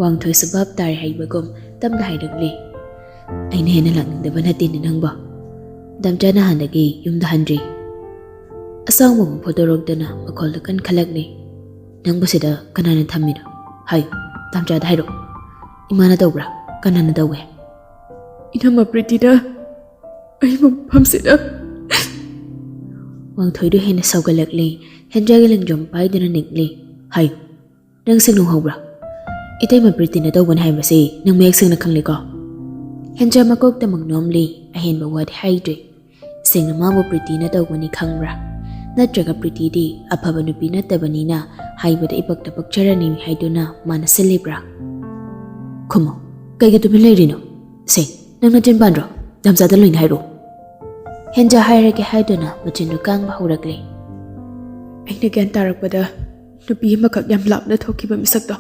ꯋꯥꯡꯊꯣꯏꯁꯨ ꯚꯥꯞ ꯇꯥꯔꯦ ꯍꯥꯏꯕꯒꯨꯝ ꯇꯞꯅ ꯍꯥꯏꯔꯛꯂꯤ꯫ "ꯑꯩꯅ ꯍꯦꯟꯅ ꯂꯥꯛꯅꯤꯡꯗꯕ ꯅꯠꯇꯦꯅꯦ ꯅꯪꯕꯣ꯫ ꯗꯥꯝꯆꯥ ꯅꯍꯥꯟꯗꯒꯤ ꯌꯨꯝꯗ ꯍꯟꯗ꯭ꯔꯤ꯫ ꯑꯁꯥꯡꯕ ꯑꯃ ꯐꯣꯇꯣꯔꯣꯛꯇꯨꯅ ꯃꯈꯣꯜꯗ ꯀꯟꯈꯠꯂꯛꯂꯤ꯫ "ꯅꯪꯕꯨ ꯁꯤꯗ ꯀꯅꯥꯅ ꯊꯝꯃꯤꯅꯣ? ꯍꯥꯏꯌꯨ, ꯗꯥꯝꯆꯥꯗ ꯍꯥꯏꯔꯛꯑꯣ꯫ ꯏꯃꯥꯅ ꯇꯧꯕ꯭ꯔꯥ? ꯀꯅꯥꯅ ꯇꯧꯋꯦ?" "ꯏꯅꯝꯃ ꯄ꯭ꯔꯤꯇꯤꯗ ꯑꯩ ꯃꯐꯝꯁꯤꯗ!" ꯋꯥꯡꯊꯣꯏꯗꯨ ꯍꯦꯟꯅ ꯁꯥꯎꯒꯠꯂꯛꯂꯤ꯫ ꯍꯦꯟꯖꯥꯒꯤ ꯂꯦꯡꯖꯨꯝ ꯄꯥꯏꯗꯨꯅ ꯅꯤꯛꯂꯤ꯫ "ꯍꯥꯏꯌꯨ, ꯅꯪ ꯁꯤꯡꯅꯨ ꯍꯧꯕ꯭ꯔꯥ? ꯏꯇꯩꯃ ꯄ꯭ꯔꯤꯇꯤꯅ ꯇꯧꯕꯅꯤ ꯍꯥꯏꯕꯁꯤ ꯅꯪ ꯃꯌꯦꯛ ꯁꯦꯡꯅ ꯈꯪꯂꯤꯀꯣ?" ꯍꯦꯟꯖꯥ ꯃꯀꯣꯛꯇ ꯃꯪꯅꯣꯝꯂꯤ꯫ ꯑꯍꯦꯟꯕ ꯋꯥꯗꯤ ꯍꯥꯏꯗ꯭ꯔꯤ꯫ ꯁꯦꯡꯅ ꯃꯥꯕꯨ ꯄ꯭ꯔꯤꯇꯤꯅ ꯇꯧꯕꯅꯤ ꯈꯪꯕ꯭ꯔꯥ? ꯅꯠꯇ꯭ꯔꯒ ꯄ꯭ꯔꯤꯇꯤꯗꯤ ꯑꯐꯕ ꯅꯨꯄꯤ ꯅꯠꯇꯕꯅꯤꯅ ꯍꯥꯏꯕꯗ ꯏꯄꯛꯇ ꯄꯛꯆꯔꯅꯤ ꯍꯥꯏꯗꯨꯅ ꯃꯥꯅ ꯁꯤꯜꯂꯤꯕ꯭ꯔꯥ? ꯈꯨꯝꯃꯣ, ꯀꯩꯒꯤ ꯇꯨꯃꯤꯟ ꯂꯩꯔꯤꯅꯣ? ꯁꯦ, ꯅꯪ ꯅꯆꯤꯟ ꯄꯥꯟꯗ꯭ꯔꯣ? ꯗꯥꯝꯆꯥꯗ ꯂꯣꯏꯅ ꯍꯥꯏꯔꯛꯑꯣ꯫ ꯍꯦꯟꯖꯥ ꯍꯥꯏꯔꯒꯦ ꯍꯥꯏꯗꯨꯅ ꯃꯆꯤꯟꯗꯨ ꯀꯥꯡꯕ ꯍꯧꯔꯛꯂꯦ꯫ ꯑꯩꯅ ꯒ꯭ꯌꯥꯟ ꯇꯥꯔꯛꯄꯗ ꯅꯨꯄꯤ ꯑꯃꯈꯛ ꯌꯥꯝ ꯂꯥꯞꯅ ꯊꯣꯛꯈꯤꯕ ꯃꯤꯁꯛꯇꯣ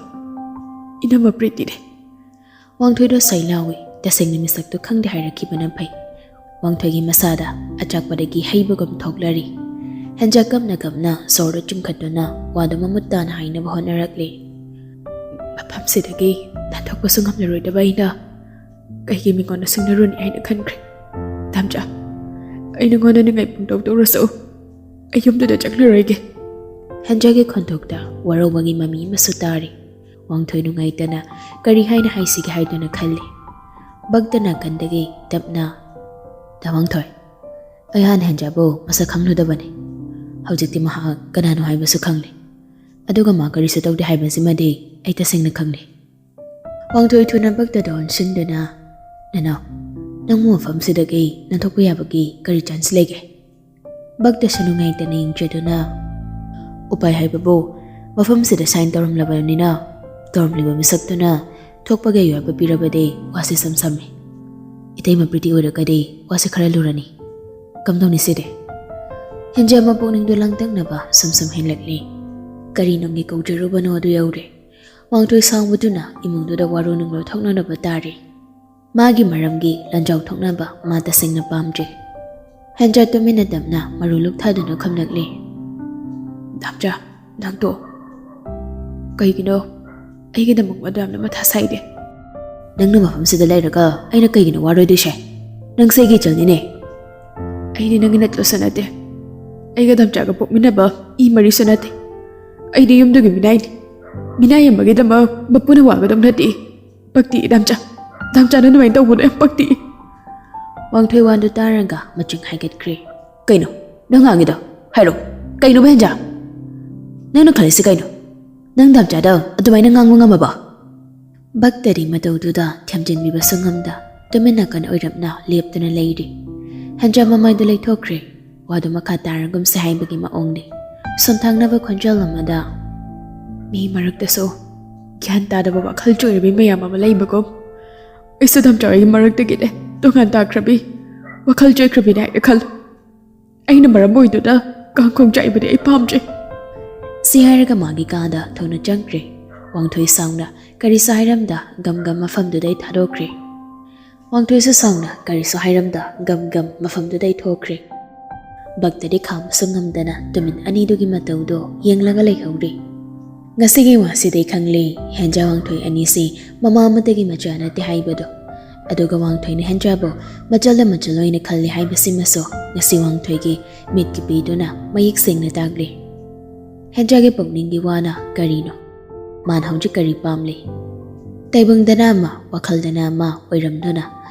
ꯏꯅꯝꯃ ꯄ꯭ꯔꯤꯇꯤꯅꯦ꯫ ꯋꯥꯡꯊꯣꯏꯗꯣ ꯁꯩ ꯂꯥꯎꯏ꯫ ꯇꯁꯦꯡꯅ ꯃꯤꯁꯛꯇꯨ ꯈꯪꯗꯦ ꯍꯥꯏꯔꯛꯈꯤꯕꯅ ꯐꯩ꯫ ꯋꯥꯡꯊꯣꯏꯒꯤ ꯃꯁꯥꯗ ꯑꯆꯥꯛꯄꯗꯒꯤ ꯍꯩꯕꯒꯨꯝ ꯊꯣꯛꯂꯔꯤ꯫ ꯍꯦꯟꯖꯥ ꯀꯞꯅ ꯀꯞꯅ ꯁꯣꯔꯗꯨ ꯆꯤꯡꯈꯠꯇꯨꯅ ꯋꯥꯗꯨ ꯃꯃꯨꯠ ꯇꯥꯅ ꯍꯥꯏꯅꯕ ꯍꯣꯠꯅꯔꯛꯂꯤ꯫ ꯃꯐꯝꯁꯤꯗꯒꯤ ꯅꯥꯟꯊꯣꯛꯄꯁꯨ ꯉꯝꯂꯔꯣꯏꯗꯕ ꯑꯩꯅ ꯀꯩꯒꯤ ꯃꯤꯉꯣꯟꯗ ꯁꯤꯡꯅꯔꯨꯅꯤ ꯍꯥꯏꯅ ꯈꯟꯈ꯭ꯔꯦ? ꯗꯥꯝꯆꯥ, ꯑꯩ ꯅꯉꯣꯟꯗ ꯅꯤꯡꯉꯥꯏ ꯄꯨꯡꯇꯧ ꯇꯧꯔꯁꯨ ꯑꯩ ꯌꯨꯝꯗꯨꯗ ꯆꯪꯂꯔꯣꯏꯒꯦ꯫ ꯍꯦꯟꯖꯥꯒꯤ ꯈꯣꯟꯊꯣꯛꯇ ꯋꯥꯔꯧꯕꯒꯤ ꯃꯃꯤ ꯑꯃꯁꯨ ꯇꯥꯔꯤ꯫ ꯋꯥꯡꯊꯣꯏ ꯅꯨꯡꯉꯥꯏꯇꯅ ꯀꯔꯤ ꯍꯥꯏꯅ ꯍꯥꯏꯁꯤꯒꯦ ꯍꯥꯏꯗꯨꯅ ꯈꯜꯂꯤ꯫ ꯚꯛꯇ ꯅꯥꯀꯟꯗꯒꯤ ꯇꯞꯅ, "ꯗꯥ ꯋꯥꯡꯊꯣꯏ, ꯑꯩ ꯍꯥꯟꯅ ꯍꯦꯟꯖꯥꯕꯨ ꯃꯁꯛ ꯈꯪꯂꯨꯗꯕꯅꯤ꯫ ꯍꯧꯖꯤꯛꯇꯤ ꯃꯍꯥꯛ ꯀꯅꯥꯅꯣ ꯍꯥꯏꯕꯁꯨ ꯈꯪꯂꯦ꯫ ꯑꯗꯨꯒ ꯃꯥ ꯀꯔꯤꯁꯨ ꯇꯧꯗꯦ ꯍꯥꯏꯕꯁꯤꯃꯗꯤ ꯑꯩ ꯇꯁꯦꯡꯅ ꯈꯪꯂꯦ꯫" ꯋꯥꯡꯊꯣꯏ ꯊꯨꯅ ꯚꯛꯇꯗ ꯑꯣꯟꯁꯤꯟꯗꯨꯅ, "ꯅꯅꯥꯎ, ꯅꯪꯕꯨ ꯃꯐꯝꯁꯤꯗꯒꯤ ꯅꯥꯟꯊꯣꯛꯄ ꯌꯥꯕꯒꯤ ꯀꯔꯤ ꯆꯥꯟꯁ ꯂꯩꯒꯦ?" ꯚꯛꯇꯁꯨ ꯅꯨꯡꯉꯥꯏꯇꯅ ꯌꯦꯡꯖꯗꯨꯅ, "ꯎꯄꯥꯏ ꯍꯥꯏꯕꯕꯨ ꯃꯐꯝꯁꯤꯗ ꯁꯥꯏꯟ ꯇꯧꯔꯝꯂꯕꯅꯤꯅ ꯇꯧꯔꯝꯂꯤꯕ ꯃꯤꯁꯛꯇꯨꯅ ꯊꯣꯛꯄꯒꯤ ꯑꯌꯥꯕ ꯄꯤꯔꯕꯗꯤ ꯋꯥꯁꯤ ꯁꯨꯝ ꯁꯝꯃꯤ꯫ ꯏꯇꯩꯃ ꯄ꯭ꯔꯤꯇꯤ ꯑꯣꯏꯔꯒꯗꯤ ꯋꯥꯁꯤ ꯈꯔ ꯂꯨꯔꯅꯤ꯫ ꯀꯝꯗꯧꯅꯤ ꯁꯤꯗꯤ?" ꯍꯦꯟꯖꯥ ꯃꯄꯨꯛꯅꯤꯡꯗꯨ ꯂꯥꯡꯇꯛꯅꯕ ꯁꯨꯝ ꯁꯨꯝ ꯍꯦꯜꯂꯛꯂꯤ꯫ ꯀꯔꯤ ꯅꯨꯡꯒꯤ ꯀꯧꯖꯔꯨꯕꯅꯣ ꯑꯗꯨ ꯌꯧꯔꯦ꯫ ꯋꯥꯡꯊꯣꯏ ꯁꯥꯎꯕꯗꯨꯅ ꯏꯃꯨꯡꯗꯨꯗ ꯋꯥꯔꯨ ꯅꯨꯡꯂꯨ ꯊꯣꯛꯅꯅꯕ ꯇꯥꯔꯤ꯫ ꯃꯥꯒꯤ ꯃꯔꯝꯒꯤ ꯂꯥꯟꯖꯥꯎ ꯊꯣꯛꯅꯕ ꯃꯥ ꯇꯁꯦꯡꯅ ꯄꯥꯝꯗ꯭ꯔꯦ꯫ ꯍꯦꯟꯖꯥ ꯇꯨꯃꯤꯟꯅ ꯇꯞꯅ ꯃꯔꯨ ꯂꯨꯛꯊꯗꯨꯅ ꯈꯨꯝꯂꯛꯂꯦ꯫ "ꯗꯥꯝꯆꯥ, ꯅꯪꯗꯣ ꯀꯩꯒꯤꯅꯣ ꯑꯩꯒꯤꯗꯃꯛ ꯃꯗꯨ ꯌꯥꯝꯅ ꯃꯊꯥ ꯁꯥꯏꯗꯦ꯫ ꯅꯪꯅ ꯃꯐꯝꯁꯤꯗ ꯂꯩꯔꯒ ꯑꯩꯅ ꯀꯩꯒꯤꯅꯣ ꯋꯥꯔꯣꯏꯗꯣꯏꯁꯦ? ꯅꯪꯁꯦ ꯑꯩꯒꯤ ꯏꯆꯜꯅꯤꯅꯦ꯫ ꯑꯩꯗꯤ ꯅꯪꯒꯤ ꯅꯠꯇ꯭ꯔꯁꯨ ꯅꯠꯇꯦ꯫ ꯑꯩꯒ ꯗꯥꯝꯆꯥꯒ ꯄꯣꯛꯃꯤꯟꯅꯕ ꯏ ꯃꯔꯤꯁꯨ ꯅꯠꯇꯦ꯫ ꯑꯩꯗꯤ ꯌꯨꯝꯗꯨꯒꯤ ꯃꯤꯅꯥꯏꯅꯤ꯫ ꯃꯤꯅꯥꯏ ꯑꯃꯒꯤꯗꯃꯛ ꯃꯄꯨꯅ ꯋꯥꯒꯗꯧ ꯅꯠꯇꯦ꯫ ꯄꯛꯇꯤ ꯗꯥꯝꯆꯥ꯫ ꯗꯥꯝꯆꯥꯅ ꯑꯗꯨꯃꯥꯏꯅ ꯇꯧꯕꯗꯣ ꯌꯥꯝ ꯄꯛꯇꯤ꯫ ꯋꯥꯡꯊꯣꯏ ꯋꯥꯗꯨ ꯇꯥꯔꯒ ꯃꯆꯤꯡ ꯍꯥꯏꯒꯠꯈ꯭ꯔꯦ꯫ ꯀꯩꯅꯣ ꯅꯪ ꯉꯥꯡꯉꯤꯗꯣ? ꯍꯥꯏꯔꯣ꯫ ꯀꯩꯅꯣꯕ ꯍꯦꯟꯖꯥ? ꯅꯪꯅ ꯈꯜꯂꯤꯁꯤ ꯀꯩꯅꯣ? ꯅꯪ ꯗꯥꯝꯆꯥꯗ ꯑꯗꯨꯃꯥꯏꯅ ꯉꯥꯡꯕ ꯉꯝꯃꯕ? ꯚꯛꯇꯗꯤ ꯃꯇꯧꯗꯨꯗ ꯊꯦꯝꯖꯤꯟꯕꯤꯕꯁꯨ ꯉꯝꯗ ꯇꯨꯃꯤꯟ ꯅꯥꯀꯟ ꯑꯣꯏꯔꯞꯅ ꯂꯦꯞꯇꯨꯅ ꯂꯩꯔꯤ꯫ ꯍꯦꯟꯖꯥ ꯃꯃꯥꯏꯗꯨ ꯂꯩꯊꯣꯛꯈ꯭ꯔꯦ꯫ ꯋꯥꯗꯨ ꯃꯈꯥ ꯇꯥꯔꯒꯨꯝꯁꯦ ꯍꯥꯏꯕꯒꯤ ꯃꯑꯣꯡꯅꯤ꯫ ꯁꯣꯟꯊꯥꯡꯅꯕ ꯈꯣꯟꯖꯦꯜ ꯑꯃꯗ, "ꯃꯤ ꯃꯔꯛꯇꯁꯨ ꯒ꯭ꯌꯥꯟ ꯇꯥꯗꯕ ꯋꯥꯈꯜ ꯆꯣꯏꯔꯕꯤ ꯃꯌꯥꯝ ꯑꯃ ꯂꯩꯕꯒꯨꯝ, ꯑꯩꯁꯨ ꯗꯥꯝꯆꯥꯒꯤ ꯃꯔꯛꯇꯒꯤꯅꯦ ꯇꯣꯉꯥꯟ ꯇꯥꯈ꯭ꯔꯕꯤ, ꯋꯥꯈꯜ ꯆꯣꯏꯈ꯭ꯔꯕꯤꯅꯦ ꯍꯥꯏꯅ ꯈꯜꯂꯨ꯫ ꯑꯩꯅ ꯃꯔꯝ ꯑꯣꯏꯗꯨꯅ ꯀꯥꯡꯈꯣꯡ ꯆꯥꯏꯕꯗꯤ ꯑꯩ ꯄꯥꯝꯗ꯭ꯔꯦ"꯫ ꯁꯤ ꯍꯥꯏꯔꯒ ꯃꯥꯒꯤ ꯀꯥꯗ ꯊꯨꯅ ꯆꯪꯈ꯭ꯔꯦ꯫ ꯋꯥꯡꯊꯣꯏ ꯁꯥꯎꯅ ꯀꯔꯤꯁꯨ ꯍꯥꯏꯔꯝꯗ ꯒꯝ ꯒꯝ ꯃꯐꯝꯗꯨꯗꯩ ꯊꯥꯗꯣꯛꯈ꯭ꯔꯦ꯫ ꯋꯥꯡꯊꯣꯏꯁꯨ ꯁꯥꯎꯅ ꯀꯔꯤꯁꯨ ꯍꯥꯏꯔꯝꯗ ꯒꯝ ꯒꯝ ꯃꯐꯝꯗꯨꯗꯩ ꯊꯣꯛꯈ꯭ꯔꯦ꯫ ꯚꯛꯇꯗꯤ ꯈꯥꯝꯕꯁꯨ ꯉꯝꯗꯅ ꯇꯨꯃꯤꯟ ꯑꯅꯤꯗꯨꯒꯤ ꯃꯇꯧꯗꯣ ꯌꯦꯡꯂꯒ ꯂꯩꯍꯧꯔꯦ꯫ ꯉꯁꯤꯒꯤ ꯋꯥꯁꯤꯗꯩ ꯈꯪꯂꯦ, ꯍꯦꯟꯖꯥ ꯋꯥꯡꯊꯣꯏ ꯑꯅꯤꯁꯤ ꯃꯃꯥ ꯑꯃꯠꯇꯒꯤ ꯃꯆꯥ ꯅꯠꯇꯦ ꯍꯥꯏꯕꯗꯣ꯫ ꯑꯗꯨꯒ ꯋꯥꯡꯊꯣꯏꯅ ꯍꯦꯟꯖꯥꯕꯨ ꯃꯆꯜꯗ ꯃꯆꯜ ꯑꯣꯏꯅ ꯈꯜꯂꯤ ꯍꯥꯏꯕꯁꯤꯃꯁꯨ ꯉꯁꯤ ꯋꯥꯡꯊꯣꯏꯒꯤ ꯃꯤꯠꯀꯤ ꯄꯤꯗꯨꯅ ꯃꯌꯦꯛ ꯁꯦꯡꯅ ꯇꯥꯛꯂꯤ꯫ ꯍꯦꯟꯖꯥꯒꯤ ꯄꯨꯛꯅꯤꯡꯒꯤ ꯋꯥꯅ ꯀꯔꯤꯅꯣ? ꯃꯥꯅ ꯍꯧꯖꯤꯛ ꯀꯔꯤ ꯄꯥꯝꯂꯤ? ꯇꯥꯏꯕꯪꯗꯅ ꯑꯃ, ꯋꯥꯈꯜꯗꯅ ꯑꯃ ꯑꯣꯏꯔꯝꯗꯨꯅ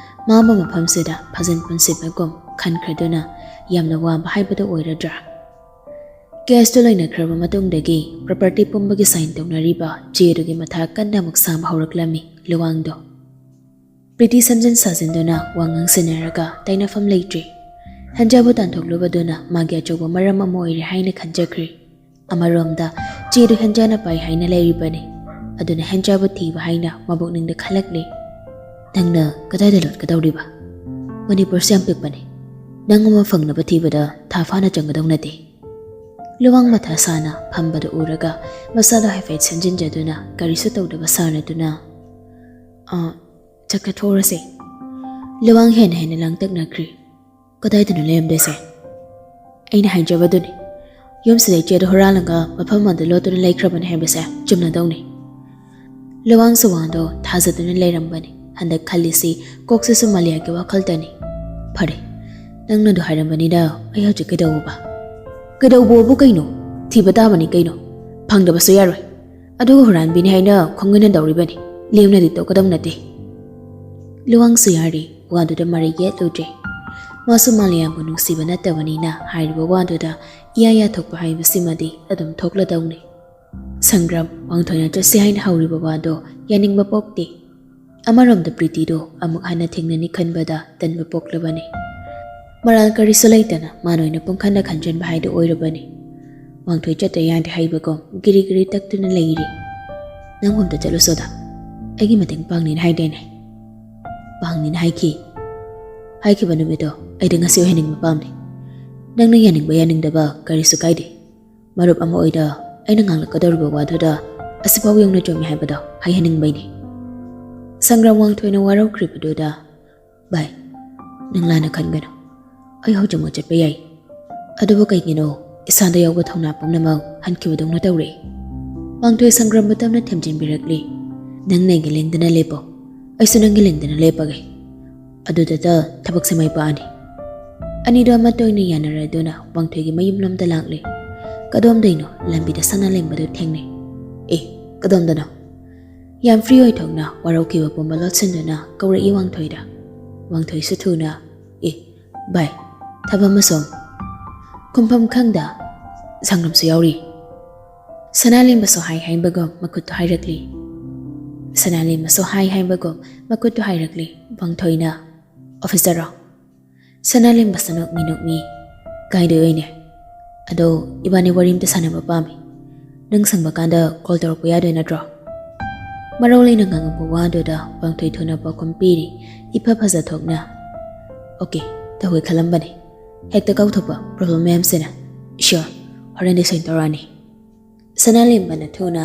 ꯃꯥ ꯑꯃ ꯃꯐꯝꯁꯤꯗ ꯐꯖꯟ ꯄꯨꯟꯁꯤꯕꯒꯨꯝ ꯈꯟꯈ꯭ꯔꯗꯨꯅ ꯌꯥꯝꯅ ꯋꯥꯕ ꯍꯥꯏꯕꯗꯨ ꯑꯣꯏꯔꯗ꯭ꯔꯥ? ꯀꯦꯁꯇꯨ ꯂꯣꯏꯅꯈ꯭ꯔꯕ ꯃꯇꯨꯡꯗꯒꯤ ꯄ꯭ꯔꯣꯄꯔꯇꯤ ꯄꯨꯝꯕꯒꯤ ꯁꯥꯏꯟ ꯇꯧꯅꯔꯤꯕ ꯆꯦꯗꯨꯒꯤ ꯃꯊꯥ ꯀꯟꯅ ꯑꯃꯨꯛ ꯁꯥꯕ ꯍꯧꯔꯛꯂꯝꯃꯤ ꯂꯨꯋꯥꯡꯗꯣ꯫ ꯄ꯭ꯔꯤꯇꯤ ꯁꯦꯝꯖꯤꯟ ꯁꯥꯖꯤꯟꯗꯨꯅ ꯋꯥ ꯉꯥꯡꯁꯤꯟꯅꯔꯒ ꯇꯩꯅꯐꯝ ꯂꯩꯇ꯭ꯔꯤ꯫ ꯍꯦꯟꯖꯥꯕꯨ ꯇꯥꯟꯊꯣꯛꯂꯨꯕꯗꯨꯅ ꯃꯥꯒꯤ ꯑꯆꯧꯕ ꯃꯔꯝ ꯑꯃ ꯑꯣꯏꯔꯦ ꯍꯥꯏꯅ ꯈꯟꯖꯈ꯭ꯔꯤ꯫ ꯑꯃꯔꯣꯝꯗ ꯆꯦꯗꯨ ꯍꯦꯟꯖꯥꯅ ꯄꯥꯏ ꯍꯥꯏꯅ ꯂꯩꯔꯤꯕꯅꯤ꯫ ꯑꯗꯨꯅ ꯍꯦꯟꯖꯥꯕꯨ ꯊꯤꯕ ꯍꯥꯏꯅ ꯃꯕꯨꯛꯅꯤꯡꯗ ꯈꯜꯂꯛꯂꯤ꯫ "ꯅꯪꯅ ꯀꯗꯥꯏꯗ ꯂꯣꯠꯀꯗꯧꯔꯤꯕ? ꯃꯅꯤꯄꯨꯔꯁꯤ ꯌꯥꯝ ꯄꯤꯛꯄꯅꯤ꯫ ꯅꯪ ꯑꯃ ꯐꯪꯅꯕ ꯊꯤꯕꯗ ꯊꯥ ꯐꯥꯅ ꯆꯪꯒꯗꯧ ꯅꯠꯇꯦ"꯫ ꯂꯨꯋꯥꯡ ꯃꯊꯥ ꯁꯥꯅ ꯐꯝꯕꯗꯨ ꯎꯔꯒ ꯃꯁꯥꯗꯣ ꯍꯥꯏꯐꯦꯠ ꯁꯦꯝꯖꯤꯟꯖꯗꯨꯅ ꯀꯔꯤꯁꯨ ꯇꯧꯗꯕ ꯁꯥꯅꯗꯨꯅ, "ꯑ, ꯆꯠꯀꯊꯣꯛꯎꯔꯁꯦ"꯫ ꯂꯨꯋꯥꯡ ꯍꯦꯟꯅ ꯍꯦꯟꯅ ꯂꯥꯡꯇꯛꯅꯈ꯭ꯔꯤ꯫ "ꯀꯗꯥꯏꯗꯅꯣ ꯂꯩꯔꯝꯗꯣꯏꯁꯦ? ꯑꯩꯅ ꯍꯥꯏꯖꯕꯗꯨꯅꯤ, ꯌꯨꯝꯁꯤꯗ ꯏꯆꯦꯗꯣ ꯍꯨꯔꯥꯜꯂꯒ ꯃꯐꯝ ꯑꯃꯗ ꯂꯣꯠꯇꯨꯅ ꯂꯩꯈ꯭ꯔꯕꯅꯤ ꯍꯥꯏꯕꯁꯦ ꯆꯨꯝꯅꯗꯧꯅꯤ"꯫ ꯂꯨꯋꯥꯡꯁꯨ ꯋꯥꯗꯣ ꯊꯥꯖꯗꯨꯅ ꯂꯩꯔꯝꯕꯅꯤ꯫ ꯍꯟꯗꯛ ꯈꯜꯂꯤꯁꯤ ꯀꯣꯛꯁꯤꯁꯨ ꯃꯥꯂꯤꯌꯥꯒꯤ ꯋꯥꯈꯜꯗꯅꯤ꯫ "ꯐꯔꯦ, ꯅꯪꯅ ꯑꯗꯨ ꯍꯥꯏꯔꯝꯕꯅꯤꯅ ꯑꯩ ꯍꯧꯖꯤꯛ ꯀꯩꯗꯧꯕ?" "ꯀꯩꯗꯧꯕꯕꯨ ꯀꯩꯅꯣ? ꯊꯤꯕ ꯇꯥꯕꯅꯤ ꯀꯩꯅꯣ꯫ ꯐꯪꯗꯕꯁꯨ ꯌꯥꯔꯣꯏ꯫ ꯑꯗꯨꯒ ꯍꯨꯔꯥꯟꯕꯤꯅꯤ ꯍꯥꯏꯅ ꯈꯣꯡꯒꯨꯟꯅꯗꯧꯔꯤꯕꯅꯤ꯫ ꯂꯦꯝꯅꯗꯤ ꯇꯣꯛꯀꯗꯧ ꯅꯠꯇꯦ꯫" ꯂꯨꯋꯥꯡꯁꯨ ꯌꯥꯔꯤ ꯋꯥꯗꯨꯗ ꯃꯔꯩ ꯌꯦꯠꯂꯨꯗ꯭ꯔꯦ꯫ ꯃꯥꯁꯨ ꯃꯥꯂꯤꯌꯥꯕꯨ ꯅꯨꯡꯁꯤꯕ ꯅꯠꯇꯕꯅꯤꯅ ꯍꯥꯏꯔꯤꯕ ꯋꯥꯗꯨꯗ ꯏꯌꯥ ꯌꯥꯊꯣꯛꯄ ꯍꯥꯏꯕꯁꯤꯃꯗꯤ ꯑꯗꯨꯝ ꯊꯣꯛꯂꯗꯧꯅꯤ꯫ ꯁꯪꯒ꯭ꯔꯥꯝ, ꯋꯥꯡꯊꯣꯏꯅ ꯆꯠꯁꯤ ꯍꯥꯏꯅ ꯍꯧꯔꯤꯕ ꯋꯥꯗꯣ ꯌꯥꯅꯤꯡꯕ ꯄꯣꯛꯇꯦ꯫ ꯑꯃꯔꯣꯝꯗ ꯄ꯭ꯔꯤꯇꯤꯗꯣ ꯑꯃꯨꯛ ꯍꯟꯅ ꯊꯦꯡꯅꯅꯤ ꯈꯟꯕꯗ ꯇꯟꯕ ꯄꯣꯛꯂꯕꯅꯤ꯫ ꯃꯔꯥꯜ ꯀꯔꯤꯁꯨ ꯂꯩꯇꯅ ꯃꯥꯅ ꯑꯣꯏꯅ ꯄꯨꯡꯈꯟꯗ ꯈꯟꯖꯟꯕ ꯍꯥꯏꯗꯨ ꯑꯣꯏꯔꯕꯅꯤ꯫ ꯋꯥꯡꯊꯣꯏ ꯆꯠꯇ ꯌꯥꯗꯦ ꯍꯥꯏꯕꯒꯨꯝ ꯒꯤꯔꯤ ꯒꯤꯔꯤ ꯇꯛꯇꯨꯅ ꯂꯩꯔꯤ꯫ "ꯅꯪ ꯍꯣꯝꯗ ꯆꯠꯂꯨꯁꯣꯗ꯫ ꯑꯩꯒꯤ ꯃꯇꯦꯡ ꯄꯥꯡꯅꯤꯅ ꯍꯥꯏꯗꯦꯅꯦ?" "ꯄꯥꯡꯅꯤꯅ ꯍꯥꯏꯈꯤ꯫" "ꯍꯥꯏꯈꯤꯕ ꯅꯨꯃꯤꯠꯇꯣ ꯑꯩꯗꯤ ꯉꯁꯤ ꯑꯣꯏꯍꯟꯅꯤꯡꯕ ꯄꯥꯝꯂꯦ꯫ ꯅꯪꯅ ꯌꯥꯅꯤꯡꯕ ꯌꯥꯅꯤꯡꯗꯕ ꯀꯔꯤꯁꯨ ꯀꯥꯏꯗꯦ꯫ ꯃꯔꯨꯞ ꯑꯃ ꯑꯣꯏꯅ ꯑꯩꯅ ꯉꯥꯡꯂꯛꯀꯗꯧꯔꯤꯕ ꯋꯥꯗꯨꯗ ꯑꯁꯤꯐꯥꯎ ꯌꯧꯅ ꯆꯨꯝꯃꯤ ꯍꯥꯏꯕꯗꯣ ꯍꯥꯏꯍꯟꯅꯤꯡꯕꯩꯅꯤ꯫" ꯁꯪꯒ꯭ꯔꯥꯝ ꯋꯥꯡꯊꯣꯏꯅ ꯋꯥꯔꯧꯈ꯭ꯔꯤꯕꯗꯨꯗ, "ꯚꯥꯏ, ꯅꯪ ꯂꯥꯟꯅ ꯈꯟꯒꯅꯨ꯫ ꯑꯩ ꯍꯧꯖꯤꯛꯃꯛ ꯆꯠꯄ ꯌꯥꯏ꯫ ꯑꯗꯨꯕꯨ ꯀꯩꯒꯤꯅꯣ ꯏꯁꯥꯗ ꯌꯥꯎꯕ ꯊꯧꯅꯥ ꯄꯨꯝꯅꯃꯛ ꯍꯟꯈꯤꯕꯗꯧꯅ ꯇꯧꯔꯦ?" ꯋꯥꯡꯊꯣꯏ ꯁꯪꯒ꯭ꯔꯥꯝꯕꯨ ꯇꯞꯅ ꯊꯦꯝꯖꯤꯟꯕꯤꯔꯛꯂꯤ꯫ "ꯅꯪꯅ ꯑꯩꯒꯤ ꯂꯦꯡꯗꯅ ꯂꯦꯞꯄꯣ꯫ ꯑꯩꯁꯨ ꯅꯪꯒꯤ ꯂꯦꯡꯗꯅ ꯂꯦꯞꯄꯒꯦ꯫ ꯑꯗꯨꯗꯇ ꯊꯕꯛꯁꯦ ꯃꯥꯏ ꯄꯥꯛꯑꯅꯤ꯫" ꯑꯅꯤꯗꯣ ꯑꯃꯠꯇ ꯑꯣꯏꯅ ꯌꯥꯅꯔꯗꯨꯅ ꯋꯥꯡꯊꯣꯏꯒꯤ ꯃꯌꯨꯝꯂꯣꯝꯗ ꯂꯥꯛꯂꯦ꯫ ꯀꯗꯣꯝꯗꯩꯅꯣ ꯂꯝꯕꯤꯗ ꯁꯅꯥꯂꯦꯝꯕꯗꯨ ꯊꯦꯡꯅꯩ꯫ "ꯑꯦ, ꯀꯗꯣꯝꯗꯅꯣ?" ꯌꯥꯝ ꯐ꯭ꯔꯤ ꯑꯣꯏꯊꯣꯛꯅ ꯋꯥꯔꯧꯈꯤꯕ ꯄꯨꯝꯕ ꯂꯣꯠꯁꯤꯟꯗꯨꯅ ꯀꯧꯔꯛꯏ ꯋꯥꯡꯊꯣꯏꯗ꯫ ꯋꯥꯡꯊꯣꯏꯁꯨ ꯊꯨꯅ, "ꯑꯦ, ꯚꯥꯏ, ꯊꯕꯛ ꯑꯃ ꯁꯨꯝ꯫" ꯈꯨꯝꯐꯝ ꯈꯪꯗ ꯁꯪꯒ꯭ꯔꯥꯝꯁꯨ ꯌꯥꯎꯔꯤ꯫ ꯁꯅꯥꯂꯦꯝꯕꯁꯨ ꯍꯥꯏ ꯍꯥꯏꯕꯒꯨꯝ ꯃꯈꯨꯠꯇꯨ ꯍꯥꯏꯔꯛꯂꯤ꯫ ꯁꯅꯥꯂꯦꯝꯕꯁꯨ ꯍꯥꯏ ꯍꯥꯏꯕꯒꯨꯝ ꯃꯈꯨꯠꯇꯨ ꯍꯥꯏꯔꯛꯂꯤ꯫ ꯋꯥꯡꯊꯣꯏꯅ, "ꯑꯣꯐꯤꯁꯇꯔꯣ?" ꯁꯅꯥꯂꯦꯝꯕꯁꯨ ꯅꯣꯛꯃꯤ ꯅꯣꯛꯃꯤ, "ꯀꯥꯏꯗ ꯑꯣꯏꯅꯦ? ꯑꯗꯣ ꯏꯕꯥꯅꯤ ꯋꯥꯔꯤ ꯑꯝꯇ ꯁꯥꯟꯅꯕ ꯄꯥꯝꯃꯤ꯫ ꯅꯪ ꯁꯪꯕ ꯀꯥꯟꯗ ꯀꯣꯜ ꯇꯧꯔꯛꯄ ꯌꯥꯗꯣꯏ ꯅꯠꯇ꯭ꯔꯣ?" ꯃꯔꯧ ꯂꯩꯅ ꯉꯥꯡꯉꯛꯄ ꯋꯥꯗꯨꯗ ꯋꯥꯡꯊꯣꯏ ꯊꯨꯅ ꯄꯥꯎꯈꯨꯝ ꯄꯤꯔꯤ, ꯏꯐ ꯐꯖ ꯊꯣꯛꯅ꯫ "ꯑꯣꯀꯦ, ꯇꯧꯒꯦ ꯈꯜꯂꯝꯕꯅꯦ꯫ ꯍꯦꯛꯇ ꯀꯥꯎꯊꯣꯛꯄ ꯄ꯭ꯔꯣꯕ꯭ꯂꯦꯝ ꯃꯌꯥꯝꯁꯤꯅ꯫ ꯁꯤꯌꯣꯔ, ꯍꯣꯔꯦꯟꯗꯤ ꯁꯣꯏꯅ ꯇꯧꯔꯛꯑꯅꯤ꯫" ꯁꯅꯥꯂꯦꯝꯕꯅ ꯊꯨꯅ,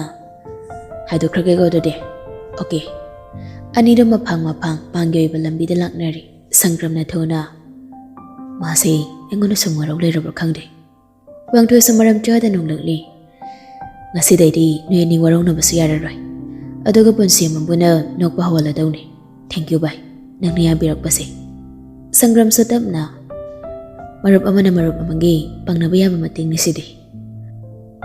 "ꯍꯥꯏꯗꯣꯛꯈ꯭ꯔꯒꯦꯀꯣ ꯑꯗꯨꯗꯤ꯫ ꯑꯣꯀꯦ꯫" ꯑꯅꯤꯗꯣ ꯃꯐꯥꯡ ꯃꯐꯥꯡ ꯃꯥꯡꯒꯤ ꯑꯣꯏꯕ ꯂꯝꯕꯤꯗ ꯂꯥꯛꯅꯔꯤ꯫ ꯁꯪꯒ꯭ꯔꯥꯝꯅ ꯊꯨꯅ, "ꯃꯥꯁꯦ ꯑꯩꯉꯣꯟꯗ ꯁꯨꯝ ꯋꯥꯔꯧ ꯂꯩꯔꯕ꯭ꯔꯥ ꯈꯪꯗꯦ꯫" ꯋꯥꯡꯊꯣꯏꯁꯨ ꯃꯔꯝ ꯆꯥꯗꯅ ꯅꯣꯡꯂꯛꯂꯤ꯫ "ꯉꯁꯤꯗꯩꯗꯤ ꯅꯣꯏ ꯑꯅꯤ ꯋꯥꯔꯧꯅꯕꯁꯨ ꯌꯥꯔꯔꯣꯏ꯫ ꯑꯗꯨꯒ ꯄꯨꯟꯁꯤ ꯑꯃꯕꯨꯅ ꯅꯣꯛꯄ ꯍꯧꯍꯜꯂꯗꯧꯅꯤ꯫ Thank you, ꯚꯥꯏ, ꯅꯪꯅ ꯌꯥꯕꯤꯔꯛꯄꯁꯦ꯫ ꯁꯪꯒ꯭ꯔꯥꯝꯁꯨ ꯇꯞꯅ, "ꯃꯔꯨꯞ ꯑꯃꯅ ꯃꯔꯨꯞ ꯑꯃꯒꯤ ꯄꯥꯡꯅꯕ ꯌꯥꯕ ꯃꯇꯦꯡꯅꯤ ꯁꯤꯗꯤ"꯫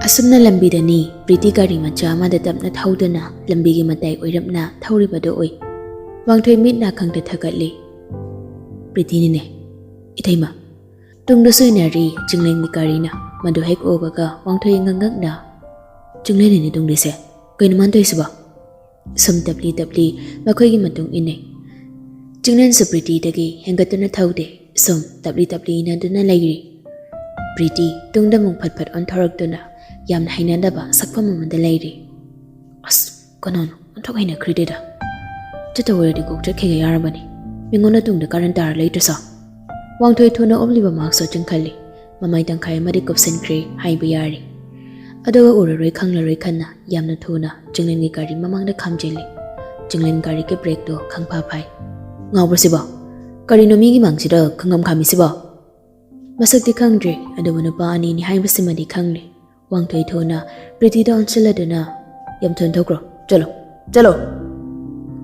ꯑꯁꯨꯝꯅ ꯂꯝꯕꯤꯗꯅꯤ ꯄ꯭ꯔꯤꯇꯤ ꯒꯥꯔꯤ ꯃꯆꯥ ꯑꯃꯗ ꯇꯞꯅ ꯊꯧꯗꯨꯅ ꯂꯝꯕꯤꯒꯤ ꯃꯇꯥꯏ ꯑꯣꯏꯔꯞꯅ ꯊꯧꯔꯤꯕꯗꯨ ꯎꯏ꯫ ꯋꯥꯡꯊꯣꯏ ꯃꯤꯠ ꯅꯥ ꯈꯪꯗ ꯊꯛꯀꯠꯂꯤ꯫ ꯄ꯭ꯔꯤꯇꯤꯅꯤꯅꯦ꯫ "ꯏꯇꯩꯃ!" ꯇꯨꯡꯗ ꯁꯣꯏꯅꯔꯤ ꯆꯤꯡꯂꯦꯟꯒꯤ ꯒꯥꯔꯤꯅ꯫ ꯃꯗꯨ ꯍꯦꯛ ꯎꯕꯒ ꯋꯥꯡꯊꯣꯏ ꯉꯛꯉꯛꯅ, "ꯆꯤꯡꯂꯦꯟꯅꯤꯅꯦ ꯇꯨꯡꯗꯤꯁꯦ꯫ ꯀꯩꯅꯣ ꯃꯥꯅ ꯇꯧꯔꯤꯁꯤꯕꯣ?" ꯁꯨꯝ ꯇꯞꯂꯤ ꯇꯞꯂꯤ ꯃꯈꯣꯏꯒꯤ ꯃꯇꯨꯡ ꯏꯟꯅꯩ꯫ ꯆꯤꯡꯂꯦꯟꯁꯨ ꯄ꯭ꯔꯤꯇꯤꯗꯒꯤ ꯍꯦꯟꯒꯠꯇꯨꯅ ꯊꯧꯗꯦ꯫ ꯁꯨꯝ ꯇꯞꯂꯤ ꯇꯞꯂꯤ ꯏꯟꯅꯗꯨꯅ ꯂꯩꯔꯤ꯫ ꯄ꯭ꯔꯤꯇꯤ ꯇꯨꯡꯗ ꯑꯃꯨꯛ ꯐꯠ ꯐꯠ ꯑꯣꯟꯊꯣꯔꯛꯇꯨꯅ ꯌꯥꯝꯅ ꯍꯩꯅꯗꯕ ꯁꯛꯐꯝ ꯑꯃꯗ ꯂꯩꯔꯤ꯫ "ꯑꯁ, ꯀꯅꯥꯅꯣ? ꯑꯣꯟꯊꯣꯛ ꯍꯩꯅꯈ꯭ꯔꯤꯗꯦꯗ꯫ ꯆꯠꯇ ꯑꯣꯏꯔꯗꯤ ꯀꯣꯛ ꯆꯠꯈꯤꯒ ꯌꯥꯔꯕꯅꯤ꯫ ꯃꯤꯉꯣꯟꯗ ꯇꯨꯡꯗ ꯀꯥꯔꯟ ꯇꯥꯔ ꯂꯩꯇ꯭ꯔꯁꯨ"꯫ ꯋꯥꯡꯊꯣꯏ ꯊꯨꯅ ꯎꯞꯂꯤꯕ ꯃꯥꯛꯁꯇꯨ ꯆꯤꯡꯈꯠꯂꯤ꯫ ꯃꯃꯥꯏ ꯇꯪꯈꯥꯏ ꯑꯃꯗꯤ ꯀꯨꯞꯁꯤꯟꯈ꯭ꯔꯦ ꯍꯥꯏꯕ ꯌꯥꯔꯦ꯫ ꯑꯗꯨꯒ ꯎꯔꯔꯣꯏ ꯈꯪꯂꯔꯣꯏ ꯈꯟꯅ ꯌꯥꯝꯅ ꯊꯨꯅ ꯆꯤꯡꯂꯦꯟꯒꯤ ꯒꯥꯔꯤ ꯃꯃꯥꯡꯗ ꯈꯥꯝꯖꯤꯜꯂꯤ꯫ ꯆꯤꯡꯂꯦꯟ ꯒꯥꯔꯤꯒꯤ ꯕ꯭ꯔꯦꯛꯇꯣ ꯈꯪꯐꯥ ꯐꯥꯏ꯫ "ꯉꯥꯎꯕ꯭ꯔꯣ ꯁꯤꯕꯣ? ꯀꯔꯤꯅꯣ ꯃꯤꯒꯤ ꯃꯥꯡꯁꯤꯗ ꯈꯪꯉꯝ ꯈꯥꯝꯃꯤꯁꯤꯕꯣ?" ꯃꯁꯛꯇꯤ ꯈꯪꯗ꯭ꯔꯦ, ꯑꯗꯨꯕꯨ ꯅꯨꯄꯥ ꯑꯅꯤꯅꯤ ꯍꯥꯏꯕꯁꯤꯃꯗꯤ ꯈꯪꯂꯦ꯫ ꯋꯥꯡꯊꯣꯏ ꯊꯨꯅ ꯄ꯭ꯔꯤꯇꯤꯗ ꯑꯣꯟꯁꯤꯜꯂꯗꯨꯅ, "ꯌꯥꯝ ꯊꯨꯅ ꯊꯧꯈ꯭ꯔꯣ, ꯆꯠꯂꯣ, ꯆꯠꯂꯣ!"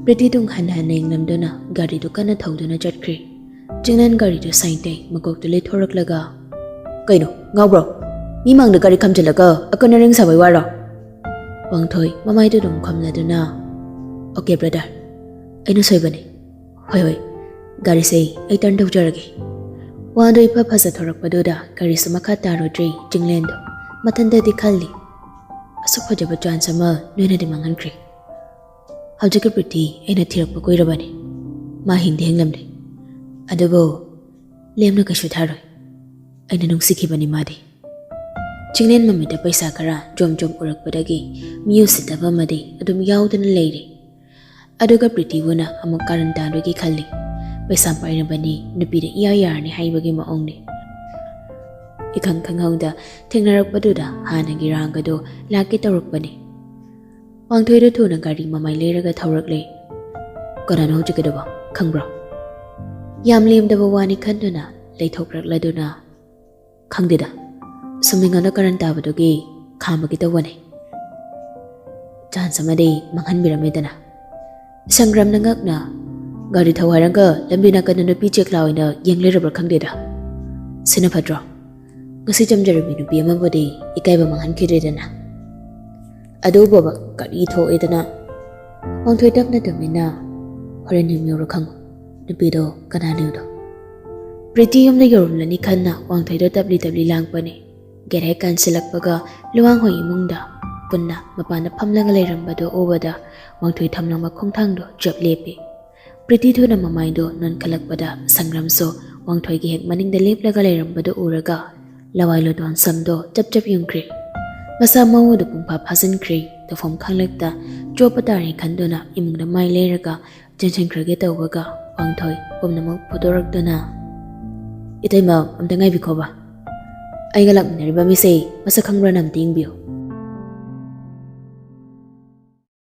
ꯄ꯭ꯔꯤꯇꯤ ꯇꯨꯡ ꯍꯟꯅ ꯍꯟꯅ ꯌꯦꯡꯂꯝꯗꯨꯅ ꯒꯥꯔꯤꯗꯨ ꯀꯟꯅ ꯊꯧꯗꯨꯅ ꯆꯠꯈ꯭ꯔꯦ꯫ ꯆꯤꯡꯂꯦꯟ ꯒꯥꯔꯤꯗꯨ ꯁꯥꯏꯟꯇꯩ ꯃꯀꯣꯛꯇꯨ ꯂꯩꯊꯣꯔꯛꯂꯒ, "ꯀꯩꯅꯣ, ꯉꯥꯎꯕ꯭ꯔꯣ? ꯃꯤ ꯃꯥꯡꯗ ꯒꯥꯔꯤ ꯈꯥꯝꯖꯤꯜꯂꯒ ꯑꯀꯟ ꯑꯔꯤꯡ ꯁꯥꯕꯩ ꯋꯥꯔꯣ?" ꯋꯥꯡꯊꯣꯏ ꯃꯃꯥꯏꯗꯨ ꯑꯗꯨꯝ ꯈꯨꯝꯂꯗꯨꯅ, "Okay brother, ꯑꯩꯅ ꯁꯣꯏꯕꯅꯦ꯫ ꯍꯣꯏ, ꯍꯣꯏ, ꯒꯥꯔꯤꯁꯦ ꯑꯩ ꯇꯔꯟ ꯇꯧꯖꯔꯒꯦ"꯫ ꯋꯥꯗꯣ ꯏꯐ ꯐꯖꯊꯣꯔꯛꯄꯗꯨꯗ ꯒꯥꯔꯤꯁꯨ ꯃꯈꯥ ꯇꯥꯔꯨꯗ꯭ꯔꯦ ꯆꯤꯡꯂꯦꯟꯗꯣ꯫ ꯃꯊꯟꯇꯗꯤ ꯈꯜꯂꯤ, "ꯑꯁꯨꯛ ꯐꯖꯕ ꯆꯥꯟꯁ ꯑꯃ ꯅꯣꯏꯅꯗꯤ ꯃꯥꯡꯍꯟꯈ꯭ꯔꯦ꯫ ꯍꯧꯖꯤꯛꯀꯤ ꯄ꯭ꯔꯤꯇꯤ ꯑꯩꯅ ꯊꯤꯔꯛꯄ ꯀꯨꯏꯔꯕꯅꯤ꯫ ꯃꯥ ꯍꯤꯡꯗꯤ ꯍꯤꯡꯂꯝꯂꯦ꯫ ꯑꯗꯨꯕꯨ ꯂꯦꯝꯅ ꯀꯩꯁꯨ ꯊꯥꯔꯣꯏ꯫ ꯑꯩꯅ ꯅꯨꯡꯁꯤꯈꯤꯕꯅꯤ ꯃꯥꯗꯤ"꯫ ꯆꯤꯡꯂꯦꯟ ꯃꯃꯤꯠꯇ ꯄꯩꯁꯥ ꯈꯔ ꯖꯣꯝ ꯖꯣꯝ ꯎꯔꯛꯄꯗꯒꯤ ꯃꯤ ꯎꯁꯤꯠꯇꯕ ꯑꯃꯗꯤ ꯑꯗꯨꯝ ꯌꯥꯎꯗꯨꯅ ꯂꯩꯔꯤ꯫ ꯑꯗꯨꯒ ꯄ꯭ꯔꯤꯇꯤꯕꯨꯅ ꯑꯃꯨꯛ ꯀꯥꯔꯟ ꯇꯥꯗꯣꯏꯒꯤ ꯈꯜꯂꯤ꯫ ꯄꯩꯁꯥ ꯄꯥꯏꯔꯕꯅꯤ, ꯅꯨꯄꯤꯗ ꯏꯌꯥ ꯌꯥꯔꯅꯤ ꯍꯥꯏꯕꯒꯤ ꯃꯑꯣꯡꯅꯤ꯫ ꯏꯈꯪ ꯈꯪꯍꯧꯗ ꯊꯦꯡꯅꯔꯛꯄꯗꯨꯗ ꯍꯥꯟꯅꯒꯤ ꯔꯥꯡꯒꯗꯣ ꯂꯥꯛꯀꯦ ꯇꯧꯔꯛꯄꯅꯤ꯫ ꯋꯥꯡꯊꯣꯏꯗꯣ ꯊꯨꯅ ꯒꯥꯔꯤ ꯃꯃꯥꯏ ꯂꯩꯔꯒ ꯊꯧꯔꯛꯂꯦ꯫ "ꯀꯅꯥꯅꯣ ꯍꯧꯖꯤꯛꯀꯤꯗꯨꯕꯣ? ꯈꯪꯕ꯭ꯔꯣ?" ꯌꯥꯝ ꯂꯦꯝꯗꯕ ꯋꯥꯅꯤ ꯈꯟꯗꯨꯅ ꯂꯩꯊꯣꯛꯂꯛꯂꯗꯨꯅ, "ꯈꯪꯗꯦꯗ, ꯁꯨꯝ ꯃꯤꯉꯣꯟꯗ ꯀꯔꯟ ꯇꯥꯕꯗꯨꯒꯤ ꯈꯥꯝꯕꯒꯤ ꯇꯧꯕꯅꯦ"꯫ ꯆꯥꯟꯁ ꯑꯃꯗꯤ ꯃꯥꯡꯍꯟꯕꯤꯔꯝꯃꯦꯗꯅ꯫ ꯁꯪꯒ꯭ꯔꯥꯝꯅ ꯉꯛꯅ, "ꯒꯥꯔꯤ ꯊꯧ ꯍꯥꯏꯔꯒ ꯂꯝꯕꯤ ꯅꯥꯀꯟꯗ ꯅꯨꯄꯤ ꯆꯦꯛꯂꯥ ꯑꯣꯏꯅ ꯌꯦꯡ ꯂꯩꯔꯕ꯭ꯔꯥ ꯈꯪꯗꯦꯗ꯫ ꯁꯤꯅ ꯐꯠꯇ꯭ꯔꯣ? ꯉꯁꯤ ꯆꯝꯖꯔꯕꯤ ꯅꯨꯄꯤ ꯑꯃꯕꯨꯗꯤ ꯏꯀꯥꯏꯕ ꯃꯥꯡꯍꯟꯈꯤꯗ꯭ꯔꯦꯗꯅ꯫" ꯑꯗꯨ ꯎꯕꯒ ꯒꯥꯔꯤ ꯊꯣꯛꯑꯦꯗꯅ꯫ ꯋꯥꯡꯊꯣꯏ ꯇꯞꯅ ꯇꯨꯃꯤꯟꯅ, "ꯍꯣꯔꯦꯟ ꯌꯨꯝ ꯌꯧꯔ ꯈꯪꯉꯨ, ꯅꯨꯄꯤꯗꯣ ꯀꯅꯥꯅꯣꯗꯣ꯫" ꯄ꯭ꯔꯤꯇꯤ ꯌꯨꯝꯗ ꯌꯧꯔꯝꯂꯅꯤ ꯈꯟꯅ ꯋꯥꯡꯊꯣꯏꯗꯣ ꯇꯞꯂꯤ ꯇꯞꯂꯤ ꯂꯥꯡꯄꯅꯦ꯫ ꯒꯦꯠ ꯍꯦꯛ ꯀꯥꯟꯁꯤꯜꯂꯛꯄꯒ ꯂꯨꯋꯥꯡ ꯍꯣꯏ ꯏꯃꯨꯡꯗ ꯄꯨꯟꯅ ꯃꯄꯥꯟꯗ ꯐꯝꯂꯒ ꯂꯩꯔꯝꯕꯗꯣ ꯎꯕꯗ ꯋꯥꯡꯊꯣꯏ ꯊꯝꯂꯝꯕ ꯈꯣꯡꯊꯥꯡꯗꯣ ꯆꯞ ꯂꯦꯞꯄꯤ꯫ ꯄ꯭ꯔꯤꯇꯤ ꯊꯨꯅ ꯃꯃꯥꯏꯗꯣ ꯅꯣꯟꯈꯠꯂꯛꯄꯗ ꯁꯪꯒ꯭ꯔꯥꯝꯁꯨ ꯋꯥꯡꯊꯣꯏꯒꯤ ꯍꯦꯛ ꯃꯅꯤꯡꯗ ꯂꯦꯞꯂꯒ ꯂꯩꯔꯝꯕꯗꯨ ꯎꯔꯒ ꯂꯋꯥꯏ ꯂꯣꯗꯣꯟ ꯁꯝꯗꯣ ꯆꯞ ꯆꯞ ꯌꯨꯡꯈ꯭ꯔꯦ꯫ ꯃꯁꯥ ꯃꯎꯗꯨ ꯄꯨꯡꯐꯥ ꯐꯥꯖꯤꯟꯈ꯭ꯔꯦ꯫ ꯇꯧꯐꯝ ꯈꯪꯂꯛꯇ ꯆꯣꯞꯄ ꯇꯥꯔꯦ ꯈꯟꯗꯨꯅ ꯏꯃꯨꯡꯗ ꯃꯥꯏ ꯂꯩꯔꯒ ꯆꯦꯟꯁꯤꯟꯈ꯭ꯔꯒꯦ ꯇꯧꯕꯒ ꯋꯥꯡꯊꯣꯏ ꯄꯨꯝꯅꯃꯛ ꯐꯨꯗꯣꯔꯛꯇꯨꯅ, "ꯏꯇꯩꯃ, ꯑꯝꯇ ꯉꯥꯏꯕꯤꯈꯣꯕ꯫ ꯑꯩꯒ ꯂꯥꯛꯃꯤꯟꯅꯔꯤꯕ ꯃꯤꯁꯦ ꯃꯁꯛ ꯈꯪꯕ꯭ꯔꯥꯅ ꯑꯝꯇ ꯌꯦꯡꯕꯤꯌꯨ꯫